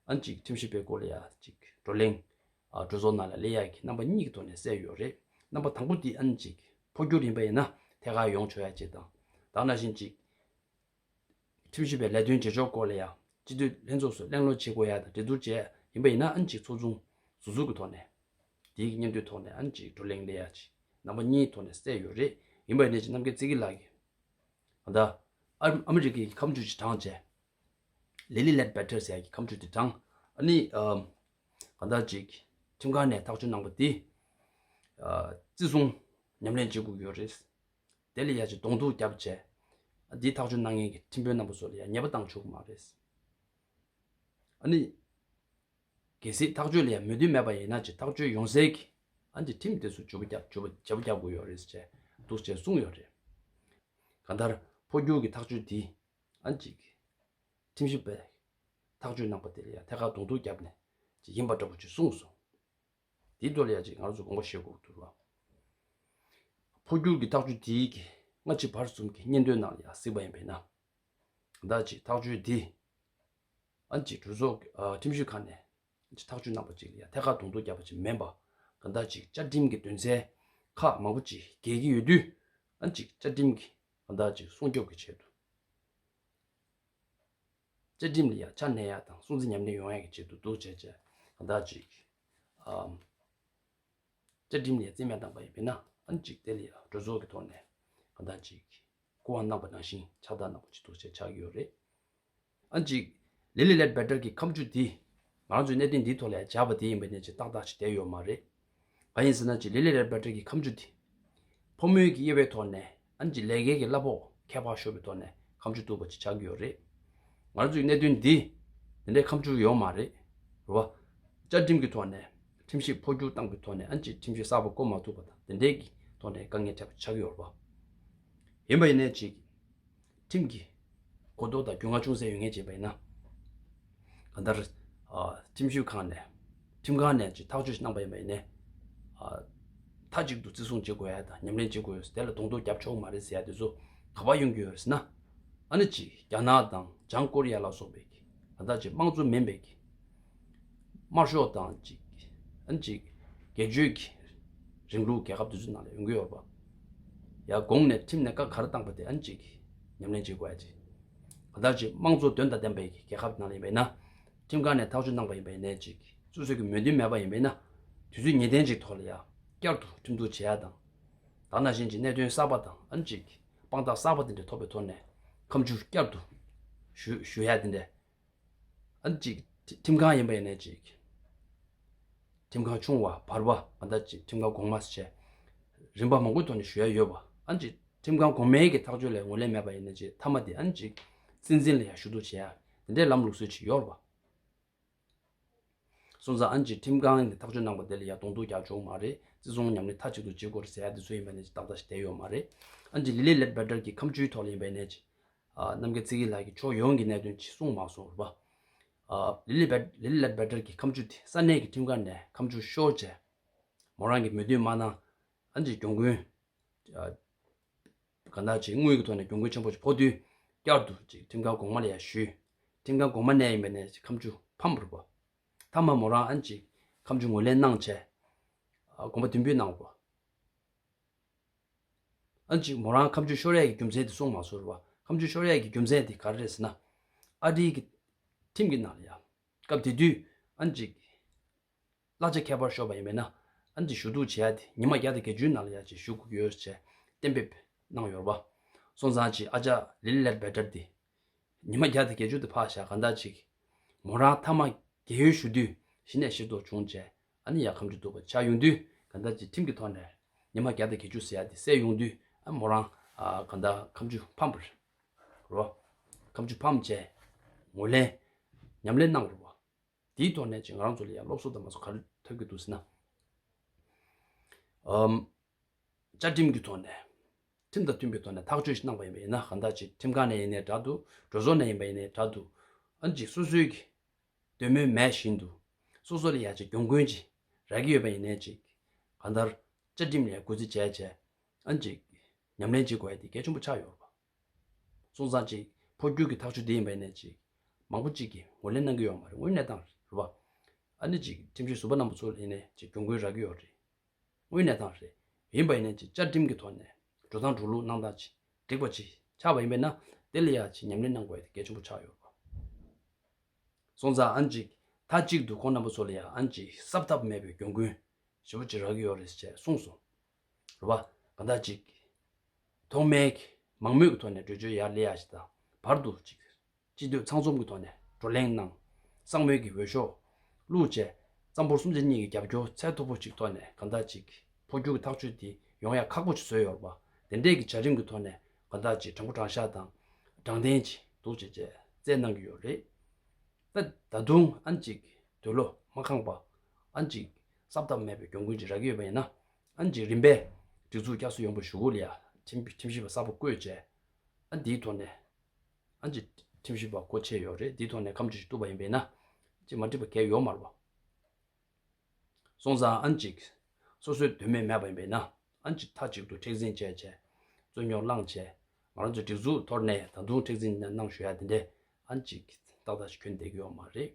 ཨ་ནི་ཅིག་ཁྲིམས་ཞིབ་པའི་སྐོར་ལ་ཡ་ཅིག་བགྲོ་གླེང་། ཨ་གྲོས་ཚོགས་ནང་ལ་སླེབས་ཡ་གི་རྣམ་པ་གཉིས་ཀྱི་ཐོག་ནས་གསལ་ཡོད་རེད། རྣམ་པ་དང་པོ་དེ་ཨ་ནི་ཅིག་འཕོ་འགྱུར་ཡིན་པ་ཡིན་ན་ཐད་ཀར་ཡོང་ཆོག་ཡ་ཅིག་དང་། ད་ག་ནང་བཞིན་ཅིག་ཁྲིམས་ཞིབ་པའི་ལས་དོན་བྱེད་ཕྱོགས་སྐོར་ལ་ཡ་སྤྱི་འཐུས་ལྷན་ཚོགས་སུ་གླེང་སློང་བྱེད་དགོས་ཡ་དང་གྲོས་བསྡུར་བྱས་ཡིན་པ་ཡིན་ན། ཨ་ནི་ཅིག་ཚོགས་ཆུང་ཟུར་འཛུགས་ཀྱི་ཐོག་ནས་དེའི་གི་སྙན་ཐོའི་ཐོག་ནས་ཨ་ནི་ཅིག་བགྲོ་གླེང་སླེབས་ཡ་ཅིག་རྣམ་པ་གཉིས་ཐོག་ནས་གསལ་ཡོད་རེད། ཡིན་པ་ཡིན་ནའི་ཅིག་རྣམ་རྒྱལ་ཚེ་སྐྱིད་ལགས་ཀྱིས། ད་ལྟ་ཨ་ཨ་མི་རི་ཀའི་ཁ་མཆུ་ཅིག་དྲངས་བྱས། Lilly Ledbetter ཟེར་ཡ་གི་ཁ་མཆུ་དེ་དྲངས། ཨ་ནི་ཨ་གང་ལྟར་ཅིག་ཁྲིམས་ཁང་ནས་ཐག་གཅོད་གནང་པ་དེ་ཨ་བརྩི་སྲུང་ཉམས་ལེན་བྱེད་དགོས་ཀྱི་ཡོད་རེད། དེ་ལ་ཡ་ཅིག་གདོང་ཐུག་བརྒྱབ་བྱས། ཨ་འདི་ཐག་གཅོད་གནང་མཁན་གྱི་ཁྲིམས་དཔོན་རྣམ་པ་ཚོ་ལ་ཡ་ཉེས་པ་བཏང་ཆོག་གི་མ་རེད། ཨ་ནི། གལ་སྲིད་ཐག་གཅོད་ལ་ཡང་མོས་མཐུན་མེད་པ་ཡིན་ན་ཅིག་ཐག་གཅོད་ཡོང་སའི་གི་ཨ་ནི་ཁྲིམས་དེ་ཚོ་བརྗེ་པོ་རྒྱབ་བརྗེ་པོ་བརྗེ་པོ་རྒྱབ་དགོས་ཡོད་རེད་ཅེས་འདུག་ཅེས་གསུངས་ཡོད་རེད། གང་ལྟར་འཕོ་འགྱུར་གྱི་ཐག་གཅོད་འདི་ཨ་ནི་ཅིག་ཁྲིམས་ཞིབ་པས་ཐག་གཅོད་གནང་པ་དེ་ལ་ཡང་ཐད་ཀར་གདོང་ཐུག་བརྒྱབ་ནས་ཅིག་ཡིན་པ་འདྲ་པོ་ཅིག་གསུངས་སོང་། དེའི་ཐོག་ལ་ཡང་ཅིག་ང་རང་ཚོ་དགོངས་པ་བཞེས་དགོས་འདུག་ལ། འཕོ་འགྱུར་གྱི་ཐག་གཅོད་དེའི་གི་སྔ་ཕྱི་བར་གསུམ་གྱི་སྙན་ཐོའི་ནང་ལ་ཡང་གཟིགས་པ་ཡིན་པས་ན། གང་ལྟར་ཅིག་ཐག་གཅོད་འདི། ཨ་ནི་ཅིག་གྲོས་ཚོགས་ཨ་ཁྲིམས་ཞིབ་ཁང་ནས་ཅིག་ཐག་གཅོད་གནང་པ་ཅིག་ལ་ཡང་ཐད་ཀར་གདོང་ཐུག་བརྒྱབ་པ་ཅིག་མིན་པ། གང་ལྟར་ཅིག་བཅའ་ཁྲིམས་ཀྱི་དོན་ཚན་ཁག་མང་པོ་ཅིག་འགལ་གྱི་ཡོད་དུས། ཨ་ནི་ཅིག་བཅའ་ཁྲིམས་ཀྱི་གང་ལྟར་ཅིག་སྲུང་སྐྱོབ་ཀྱི་ཆེད་དུ། བཅའ་ཁྲིམས་ལ་ཡང་ཆ་གནས་ཡག་དང་སྲུང་བརྩི་ཉམས་ལེན་ཡོང་ཡག་གི་ཆེད་དུ་འདུག་བྱས་བྱས་གང་ལྟར་ཅིག་ཨམ། བཅའ་ཁྲིམས་ལ་ཡང་རྩིས་མེད་བཏང་པ་ཡིན་པས་ན། ཨ་ནི་ཅིག་དེ་ལ་ཡང་གྲོས་ཚོགས་ཀྱི་ཐོག་ནས་གང་ལྟར་ཅིག་སྐུ་དབང་གནང་པ་ནང་བཞིན་ཕྱག་རྟགས་གནང་པ་ཅིག་འདུག་བྱས་ཆགས་ཀྱི་ཡོད་རེད། ཨ་ནི་ཅིག་Lilly Ledbetter གྱི་ཁ་མཆུ་འདི་ང་རང་ཚོའི་གནད་དོན་འདིའི་ཐོག་ལ་ཡང་སྦྱར་བ་དེ་ཡིན་པ་ནས་ཅིག་ཏག་ཏག་ཅིག་བསྡད་ཡོད་མ་རེད། གང་ཡིན་ཟེར་ན་ཅིག་Lilly Ledbetter གྱི་ཁ་མཆུ་འདི། ཕོ་མོའི་གི་དབྱེ་བའི་ཐོག་ནས་ཨ་ནི་ཅིག་ལས་འགན་གྱི་གླ་ཕོགས་ཁྱད་པར་ཤོར་བའི་ཐོག་ནས་ཁ་མཆུ་གཏུགས་པ་ཅིག་ཆགས་ཀྱི་ཡོད་རེད། ང་རང་ཚོའི་གནད་དོན་འདི་དེ་འདྲའི་ཁ་མཆུ་ཡོད་མ་རེད། རེད་བ། བཅའ་ཁྲིམས་ཀྱི་ཐོག་ནས་ཁྲིམས་ཞིབ་འཕོ་འགྱུར་བཏང་པའི་ཐོག་ནས་ཨ་ནི་ཅིག་ཁྲིམས་ཞིབ་གསར་པ་བསྐོ་མ་ཐུབ་པ་དང་དེ་འདྲའི་གི་ཐོག་ནས་དཀའ་ངལ་འཕྲད་པ་ཆགས་ཀྱི་ཡོད་རེད་བ། ཡིན་པ་ཡིན་ནའི་ཅིག་ཁྲིམས་ཀྱི་གོ་རྟོགས་དང་རྒྱུས་མངའ་ཅུང་ཟད་ཡོད་མཁན་བྱས་པ་ཡིན་ན། གང་ལྟར་ཨ་ཁྲིམས་ཞིབ་ཁང་ནས་ཁྲིམས་ཁང་ནས་ཅིག་ཐག་གཅོད་ཞིག་གནང་པ་ཡིན་པ་ཡིན་ནའི། ཨ་མཐའ་གཅིག་ཏུ་བརྩི་སྲུང་བྱེད་དགོས་ཡ་དང་ཉམས་ལེན་བྱེད་དགོས་ཡ་དེ་ལ་གདོང་ཐུག་རྒྱབ་ཆོག་མ་རེད་ཟེར་ཡ་དེ་ཚོ་ག་པར་ཡོང་གི་ཡོད་ཟེར་ན། ཨ་ནི་ཅིག་རྒྱ་ནག་དང་བྱང་ཀོ་རི་ཡ་ལ་སོགས་པའི་གི་ད་ལྟ་ཅིག་དམངས་གཙོ་མིན་པའི་གི་དམར་ཤོག་དང་ཅིག་ཨ་ནི་ཅིག་སྒེར་གཅོད་ཀྱི་རིང་ལུགས་རྒྱལ་ཁབ་དེ་ཚོའི་ནང་ལ་ཡོང་གི་ཡོད་པ། ཡ་གོང་ནས་ཁྲིམས་ནས་བཀའ་ག་རེ་བཏང་པ་དེ་ཨ་ནི་ཅིག་ཉམས་ལེན་བྱེད་དགོས་ཡ་ཅིག་ད་ལྟ་ཅིག་དམངས་གཙོ་དོན་དང་ལྡན་པའི་གི་རྒྱལ་ཁབ་ནང་ལ་ཡིན་པ་ཡིན་ན། ཁྲིམས་ཁང་ནས་ཐག་གཅོད་གནང་པ་ཡིན་པ་ཡིན་ནའི་ཅིག་སོ་སོའི་གི་མོས་མཐུན་མེད་པ་ཡིན་པ་ཡིན་ན། དུས་ཚོད་ངེས་གཏན་ཅིག་ཐོག་ལ་ཡ་བསྐྱར་དུ་ཁྲིམས་གཏུག་བྱེད་ཡ་དང་། ད་ནང་བཞིན་གྱི་གནད་དོན་གསར་པ་དང་ཨ་ནི་ཅིག་དཔང་རྟགས་གསར་པ་དེ་འདྲ་ཐོབ་པའི་ཐོག་ནས་ཁ་མཆུ་བསྐྱར་དུ་ཞུ་ཞུ་ཡ་དེ་འདྲ། ཨ་ནི་ཅིག་ཁྲི་ཁྲིམས་ཁང་ཡིན་པ་ཡིན་ནའི་ཅིག་ཁྲིམས་ཁང་ཆུང་བ་བར་པ་ག་འདྲ་ཅིག་ཁྲིམས་ཁང་གོང་མ་ཟེར་བྱས། རིམ་པ་མང་པོའི་ཐོག་ནས་ཞུ་ཡ་ཡོད་པ། ཨ་ནི་ཅིག་ཁྲིམས་ཁང་གོང་མའི་གི་ཐག་གཅོད་ལ་ངོས་ལེན་མེད་པ་ཡིན་ནའི་ཅིག་མཐའ་མ་དེ་ཨ་ནི་ཅིག་སྲིད་འཛིན་ལ་ཡ་ཞུ་གཏུག་བྱེད་ཡ་དེ་འདྲའི་ལམ་ལུགས་སྲོལ་ཅིག་ཡོད་རེད་པ། སོང་ཙང་ཨ་ནི་ཅིག་ཁྲིམས་ཁང་ནས་ཐག་གཅོད་གནང་པ་དེ་ལ་ཡ་གདོང་གཏུག་རྒྱག་ཆོག་མ་རེད། བརྩི་སྲུང་ཉམས་ལེན་མཐའ་གཅིག་ཏུ་བྱེད་དགོས་རེད་ཟེར་ཡ་དེ་ཚོ་ཡིན་པ་ནས་ཏག་ཏག་ཞིག་བསྡད་ཡོད་མ་རེད། ཨ་ནི་ཅིག་ལི་ལི་ལེད་བེ་ཏར་གྱི་ཁ་མཆུའི་ཐོག་ལ་ཡིན་པ་ནས་ཅིག་ཨ་རྣམ་རྒྱལ་ཚེ་རིང་ལགས་ཀྱིས་ཕྱོགས་ཡོངས་ཀྱི་གནད་དོན་ཅིག་གསུངས་མ་སོང་རེད་པ། ཨ་ལི་ལི་བེ་ལི་ལི་ལེད་བེ་ཏར་གྱི་ཁ་མཆུ་དེ་ས་གནས་ཀྱི་ཁྲིམས་ཁང་ནས་ཁ་མཆུ་ཤོར་བྱས། མོ་རང་གིས་མོས་མཐུན་མ་གནང་། ཨ་ནི་ཅིག་གྱོང་གུན། ཨ་གང་ལྟར་ཅིག་དངུལ་གྱི་ཐོག་ནས་གྱོང་གུན་ཆེན་པོ་ཞིག་ཕོག་དུས། བསྐྱར་དུ་ཅིག་ཁྲིམས་ཁང་གོང་མ་ལ་ཡ་ཞུས། ཁྲིམས་ཁང་གོང་མ་ནས་ཡིན་པ་ནས་ཅིག་ཁ་མཆུ་ཕམ་རེད་པ། མཐའ་མ་མོ་རང་ཨ་ནི་ཅིག་ཁ་མཆུ་ངོས་ལེན་གནང་བྱས། ཨ་དགོངས་པ་དོན་འབུལ་གནང་བ། ཨ་ནི་ཅིག་མོ་རང་ཁ་མཆུ་ཤོར་ཡས་ཀྱི་རྒྱུ་མཚན་དེ་གསུངས་མ་སོང་རེད་པ། ཁ་མཆུ་ཤོར་ཡས་ཀྱི་རྒྱུ་མཚན་དེ་ག་རེ་རེད་ཟེར་ན། ཨ་རིའི་གི་ཁྲིམས་ཀྱི་ནང་ལ་ཡ། སྐབས་དེ་དུས་ཨ་ནི་ཅིག་གླ་ཆ་ཁྱད་པར་ཤོར་བ་ཡིན་པས་ན། ཨ་ནི་ཅིག་ཞུ་གཏུག་བྱེད་ཡ་དེ་ཉི་མ་བརྒྱ་དང་བརྒྱད་ཅུའི་ནང་ལ་ཡ་ཅིག་ཞུ་དགོས་ཡོད་ཅེས་གཏན་འབེབས་གནང་ཡོད་རེད་པ། སོང་ཙང་ཅིག་ཨ་ཅག་ལི་ལི་ལེད་བེ་ཏར་དེ། ཉི་མ་བརྒྱ་དང་བརྒྱད་ཅུ་དེ་ཕར་བཞག་གང་ལྟར་ཅིག་མོ་རང་མཐའ་མ་རྒས་ཡོལ་ཞུ་དུས་གཞི་ནས་ཤེས་རྟོགས་བྱུང་བྱས། ཨ་ནི་ཡ་ཁ་མཆུ་གཏུག་པ་ཆགས་ཡོང་དུས་གང་ལྟར་ཅིག་ཁྲིམས་ཀྱི་ཐོག་ནས་ཉི་མ་བརྒྱ་དང་བརྒྱད་ཅུ་ཟེར་ཡ་དེ་བསལ་ཡོང་དུས། ཨ་མོ་རང་ཨ་གང་ལྟར་ཁ་མཆུ་ཕམ་པ་རེད། རོ། ཁ་མཆུ་ཕམ་བྱས། ངོས་ལེན། ཉམས་ལེན་གནང་རོ། དེའི་ཐོག་ནས་ཅིག་ང་རང་ཚོ་ལ་ཡང་སློབ་གསོ་དང་མ་སོགས་ག་རེ་ཐོབ་ཀྱི་འདུག་ཟེར་ན། ཨམ། བཅའ་ཁྲིམས་ཀྱི་ཐོག་ནས། ཁྲིམས་དང་མཐུན་པའི་ཐོག་ནས་ཐག་གཅོད་ཞིག་གནང་པ་ཡིན་པ་ཡིན་ན། གང་ལྟར་ཅིག་ཁྲིམས་ཁང་ནས་ཡིན་ནའི་འདྲ་འདུག་གྲོས་ཚོགས་ནས་ཡིན་པ་ཡིན་ནའི་འདྲ་འདུག་ཨ་ནི་ཅིག་སོ་སོའི་གི་འདོད་མོས་མེད་བཞིན་དུ། སོ་སོ་ལ་ཡ་ཅིག་གྱོང་གུན་ཅིག་རག་གི་ཡོད་པ་ཡིན་ནའི་ཅིག་གང་ལྟར་བཅའ་ཁྲིམས་ལ་ཡ་གུས་བརྩི་བྱས་བྱས། ཨ་ནི་ཅིག་ཉམས་ལེན་བྱེད་དགོས་ཡ་དེ་གལ་ཆེན་པོ་ཆགས་ཡོད་རེད་པ། སོང་ཙང་ཅིག་འཕོ་འགྱུར་གྱི་ཐག་གཅོད་དེ་ཡིན་པ་ཡིན་ནའི་ཅིག་མང་པོ་ཅིག་གིས་ངོས་ལེན་གནང་གི་ཡོད་མ་རེད། དངོས་གནས་སྟངས་རེད་པ། ཨ་ནི་ཅིག་ཁྲིམས་ཞིབ་ཟུར་པ་རྣམ་པ་ཚོ་ལ་ཡིན་ནའི་ཅིག་གྱོང་གུན་རག་གི་ཡོད་རེད། དངོས་གནས་སྟངས་རེད། ཡིན་པ་ཡིན་ནའི་ཅིག་བཅའ་ཁྲིམས་ཀྱི་ཐོག་ནས་འགྲོ་སྟངས་འགྲོ་ལུགས་གནང་སྟངས་ཅིག་འགྲིག་པ་ཅིག་ཆགས་པ་ཡིན་པས་ན། དེ་ལ་ཡ་ཅིག་ཉམས་ལེན་གནང་དགོས་ཡ་དེ་གལ་ཆེན་པོ་ཆགས་ཡོད་རེད་པ། སོང་ཙང་ཨ་ནི་ཅིག་མཐའ་གཅིག་ཏུ་ཁོང་རྣམ་པ་ཚོ་ལ་ཡ་ཨ་ནི་ཅིག་གསབ་ཐབས་མེད་པའི་གྱོང་གུན་ཞེ་པོ་ཅིག་རག་གི་ཡོད་རེད་ཅེས་གསུངས་སོང་། རེད་པ། གང་ལྟར་ཅིག་ཐོག་མའི་མང་མོས་ཀྱི་ཐོག་ནས་གྲོས་ཆོད་ཡར་སླེབས་ཡ་ཞིག་དང་། བར་དུ་ཅིག་སྤྱི་འཐུས་ཚང་འཛོམས་ཀྱི་ཐོག་ནས་བགྲོ་གླེང་གནང་། གསང་མོལ་གྱི་འོས་ཤོག་བླུགས་བྱས། རྩ་འབོར་གསུམ་ཆ་གཉིས་ཀྱི་རྒྱབ་སྐྱོར་ཚད་མཐོ་པོ་ཅིག་ཐོག་ནས་གང་ལྟར་ཅིག་འཕོ་འགྱུར་གྱི་ཐག་གཅོད་དེ་ཡོང་ཡ་ཁག་པོ་ཅིག་བཟོས་ཡོད་རེད་པ། དེ་འདྲས་ཀྱི་བྱ་རིམ་གྱི་ཐོག་ནས་གང་ལྟར་ཅིག་དྲང་པོ་དྲང་བཞག་དང་། དྲང་བདེན་ཅིག་འདུག་བྱས་བྱས་བསྩལ་གནང་གི་ཡོད་རེད། ད་ད་དུང་ཨ་ནི་ཅིག་འདོད་བློ་མ་ཁེངས་པ། ཨ་ནི་ཅིག་གསབ་ཐབས་མེད་པའི་གྱོང་གུན་ཅིག་རག་གི་ཡོད་པ་ཡིན་ན། ཨ་ནི་ཅིག་རིམ་པས་སྒྲིག་འཛུགས་བསྐྱར་གསོ་ཡོང་བ་ཞུ་དགོས་ལ་ཡ། ཁྲིམས་ཁྲིམས་ཞིབ་པ་གསར་པ་བསྐོས་བྱས། ཨ་ནི་དེའི་ཐོག་ནས་ཨ་ནི་ཅིག་ཁྲིམས་ཞིབ་པ་བསྐོ་ཆེད་ཡོད་རེད། དེའི་ཐོག་ནས་ཁ་མཆུ་ཅིག་གཏུགས་པ་ཡིན་པས་ན། ཅིག་མ་འགྲིག་པ་གང་ཡང་ཡོད་མ་རེད་པ། སོང་ཙང་ཨ་ནི་ཅིག་སོ་སོའི་འདོད་མོས་མེད་པ་ཡིན་པས་ན། ཨ་ནི་ཅིག་མཐའ་གཅིག་ཏུ་མཁྲེགས་འཛིན་བྱས་བྱས། རྩོད་རྙོག་བསླངས་བྱས། ང་རང་ཚོའི་སྒྲིག་འཛུགས་ཐོག་ནས་ད་དུང་མཁྲེགས་འཛིན་གནང་ཞུ་ཡ་དེ་འདྲས་ཨ་ནི་ཅིག་ཏག་ཏག་ཞིག་གྱོན་བསྡད་ཀྱི་ཡོད་མ་རེད།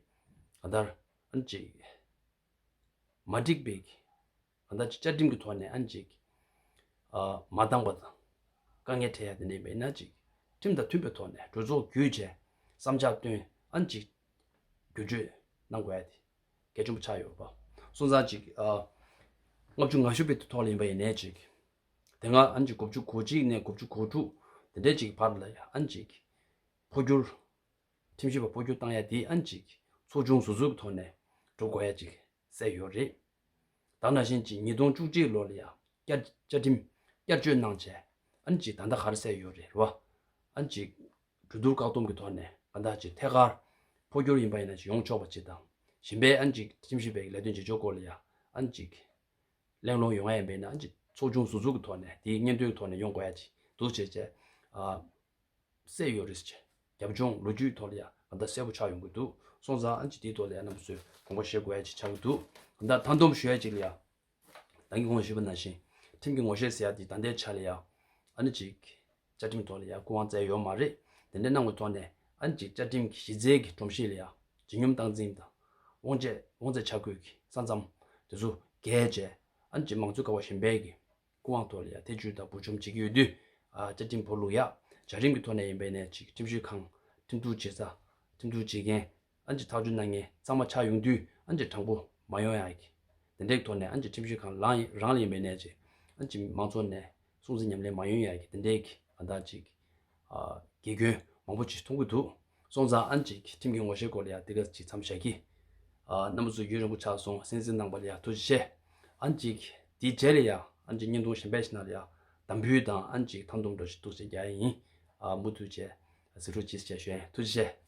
གང་ལྟར་ཨ་ནི་ཅིག་མ་འགྲིག་པའི་གང་ལྟར་ཅིག་བཅའ་ཁྲིམས་ཀྱི་ཐོག་ནས་ཨ་ནི་ཅིག་ཨ་མ་འདང་པ་དང་། དཀའ་ངལ་འཕྲད་ཡ་དེ་འདྲས་མེད་ན་ཅིག་ཁྲིམས་དང་མཐུན་པའི་ཐོག་ནས་གྲོས་ཚོགས་བརྒྱུད་བྱས། བསམ་འཆར་བཏོན། ཨ་ནི་ཅིག་བསྒྱུར་བཅོས་གནང་དགོས་ཡ་དེ་གལ་ཆེན་པོ་ཆགས་ཡོད་པ། སོང་ཙང་ཅིག་ཨ་ལྔ་བཅུ་ང་བཞི་པའི་ཐོག་ལ་ཡིན་པ་ཡིན་ནའི་ཅིག་དེ་སྔ་ཨ་ནི་ཅིག་དགུ་བཅུ་གོ་གཅིག་ནས་དགུ་བཅུ་གོ་དྲུག་དེ་འདྲས་ཅིག་བར་ལ་ཡ་ཨ་ནི་ཅིག་འཕོ་འགྱུར། ཁྲིམས་ཞིབ་པ་འཕོ་འགྱུར་བཏང་ཡ་དེ་ཨ་ནི་ཅིག་ཚོགས་ཆུང་ཟུར་འཛུགས་ཀྱི་ཐོག་ནས་འགྲོ་དགོས་ཡ་ཅིག་གསལ་ཡོད་རེད། ད་ནང་བཞིན་ཅིག་ཉིས་སྟོང་བཅུ་གཅིག་ལོ་ལ་ཡ་བསྐྱར་བཅའ་ཁྲིམས་བསྐྱར་བཅོས་གནང་བྱས། ཨ་ནི་ཅིག་ད་ལྟ་ག་རེ་གསལ་ཡོད་རེད་རེད་བ། ཨ་ནི་ཅིག་གྲོས་བསྡུར་བཀག་སྡོམ་གྱི་ཐོག་ནས་གང་ལྟར་ཅིག་ཐད་ཀར་འཕོ་འགྱུར་ཡིན་པ་ཡིན་ན་ཅིག་ཡོང་ཆོག་པ་ཅིག་དང་། གཞན་པའི་ཨ་ནི་ཅིག་ཁྲིམས་ཞིབ་པའི་ལས་དོན་བྱེད་ཕྱོགས་སྐོར་ལ་ཡ་ཨ་ནི་ཅིག་གླེང་སློང་ཡོང་ཡ་ཡིན་པས་ན་ཨ་ནི་ཅིག་ཚོགས་ཆུང་ཟུར་འཛུགས་ཀྱི་ཐོག་ནས་དེའི་སྙན་ཐོའི་ཐོག་ནས་ཡོང་དགོས་ཡ་ཅིག་འདུག་བྱས་བྱས། ཨ། གསལ་ཡོད་རེད་ཟེར་བྱས། རྒྱབ་ལྗོངས་ལོ་རྒྱུས་ཐོག་ལ་ཡང་གང་ལྟར་གསལ་པོ་ཆགས་ཡོང་གི་འདུག་སོང་ཙང་ཨ་ནི་ཅིག་དེའི་ཐོག་ལ་ཡང་རྣམ་པ་ཚོས་དགོངས་པ་བཞེས་དགོས་ཡ་ཅིག་ཆགས་ཀྱི་འདུག་གང་ལྟར་མཐའ་སྡོམ་ཞུ་ཡ་ཅིག་ལ་ཡང་། ད་གིན་གོང་ཞུས་པ་ནང་བཞིན། ཁྲིམས་ཀྱི་ངོ་ཤེས་ཟེར་ཡ་དེ་ད་ལྟའི་ཆ་ལ་ཡང་། ཨ་ནི་ཅིག་བཅའ་ཁྲིམས་ཐོག་ལ་ཡང་སྐུ་དབང་བསྩལ་ཡོད་མ་རེད། དེ་འདྲའི་གནང་བའི་ཐོག་ནས་ཨ་ནི་ཅིག་བཅའ་ཁྲིམས་ཀྱི་གཞི་རྩའི་གི་སྒྲོམ་གཞི་ལ་ཡ་ཇི་སྙོམས་སྟངས་འཛིན་དང་། དབང་ཆ་དབང་ཚད་ཆ་བགོས་ཀྱི་ས་མཚམས་དེ་ཚོ་བརྒལ་བྱས། ཨ་ནི་ཅིག་མང་གཙོའི་ཀ་བ་གཞན་པའི་གི་སྐུ་དབང་ཐོག་ལ་ཡ་ཐེ་བྱུས་དང་འབུར་འཇོམས་བྱེད་ཀྱི་ཡོད་དུས། ཨ་བཅའ་ཁྲིམས་བོར་ལུགས་ཡ་བྱ་རིམ་གྱི་ཐོག་ནས་ཡིན་པའི་ནས་ཅིག་ཁྲིམས་ཞིབ་ཁང་ཁྲིམས་གཏུག་བྱེད་ས། ཁྲིམས་གཏུག་བྱེད་མཁན། ཨ་ནི་ཅིག་ཐག་གཅོད་གནང་མཁན་གཙང་མ་ཆགས་ཡོང་དུས། ཨ་ནི་ཅིག་དྲང་པོ་མ་ཡོང་ཡ་གི། དེ་འདྲའི་ཐོག་ནས་ཨ་ནི་ཅིག་ཁྲིམས་ཞིབ་ཁང་ལངས་རང་ལ་ཡིན་པའི་ནས་ཅིག་ཨ་ནི་ཅིག་མང་ཚོགས་ནས་སྲུང་བརྩི་ཉམས་ལེན་མ་ཡོང་ཡ་གི་དེ་འདྲའི་གི་ཨ་ད་ཅིག་ཨ་དགེ་སྐྱོན་མང་པོ་ཅིག་མཐོང་གི་འདུག་སོང་ཙང་ཨ་ནི་ཅིག་ཁྲིམས་ཀྱི་ངོ་ཤེས་སྐོར་ལ་ཡ་དེ་ག་ཅིག་མཚམས་བཞག་གི། ཨ་རྣམ་པ་ཚོ་རྒྱུན་རིང་པོ་ཆགས་སོང་། གསན་གཟིགས་གནང་བ་ལ་ཡ་ཐུགས་རྗེ་ཆེ། ཨ་ནི་ཅིག་དེའི་རྗེས་ལ་ཡ་ཨ་ནི་ཅིག་བརྙན་ཐུང་གཞན་པ་ཞིག་ནང་ལ་ཡ་དམ་འབུལ་དང་ཨ་ནི་ཅིག་ཐང་སྡོམ་འདྲ་ཞིག་འདུག་ཟེར་རྒྱག་ཡ་ཡིན། ཨ་མུ་མཐུད་བྱས་གཟིགས་རོགས་གྱིས་ཞེས་ཞུ་ཡ་ཡིན། ཐུགས་རྗེ་ཆེ།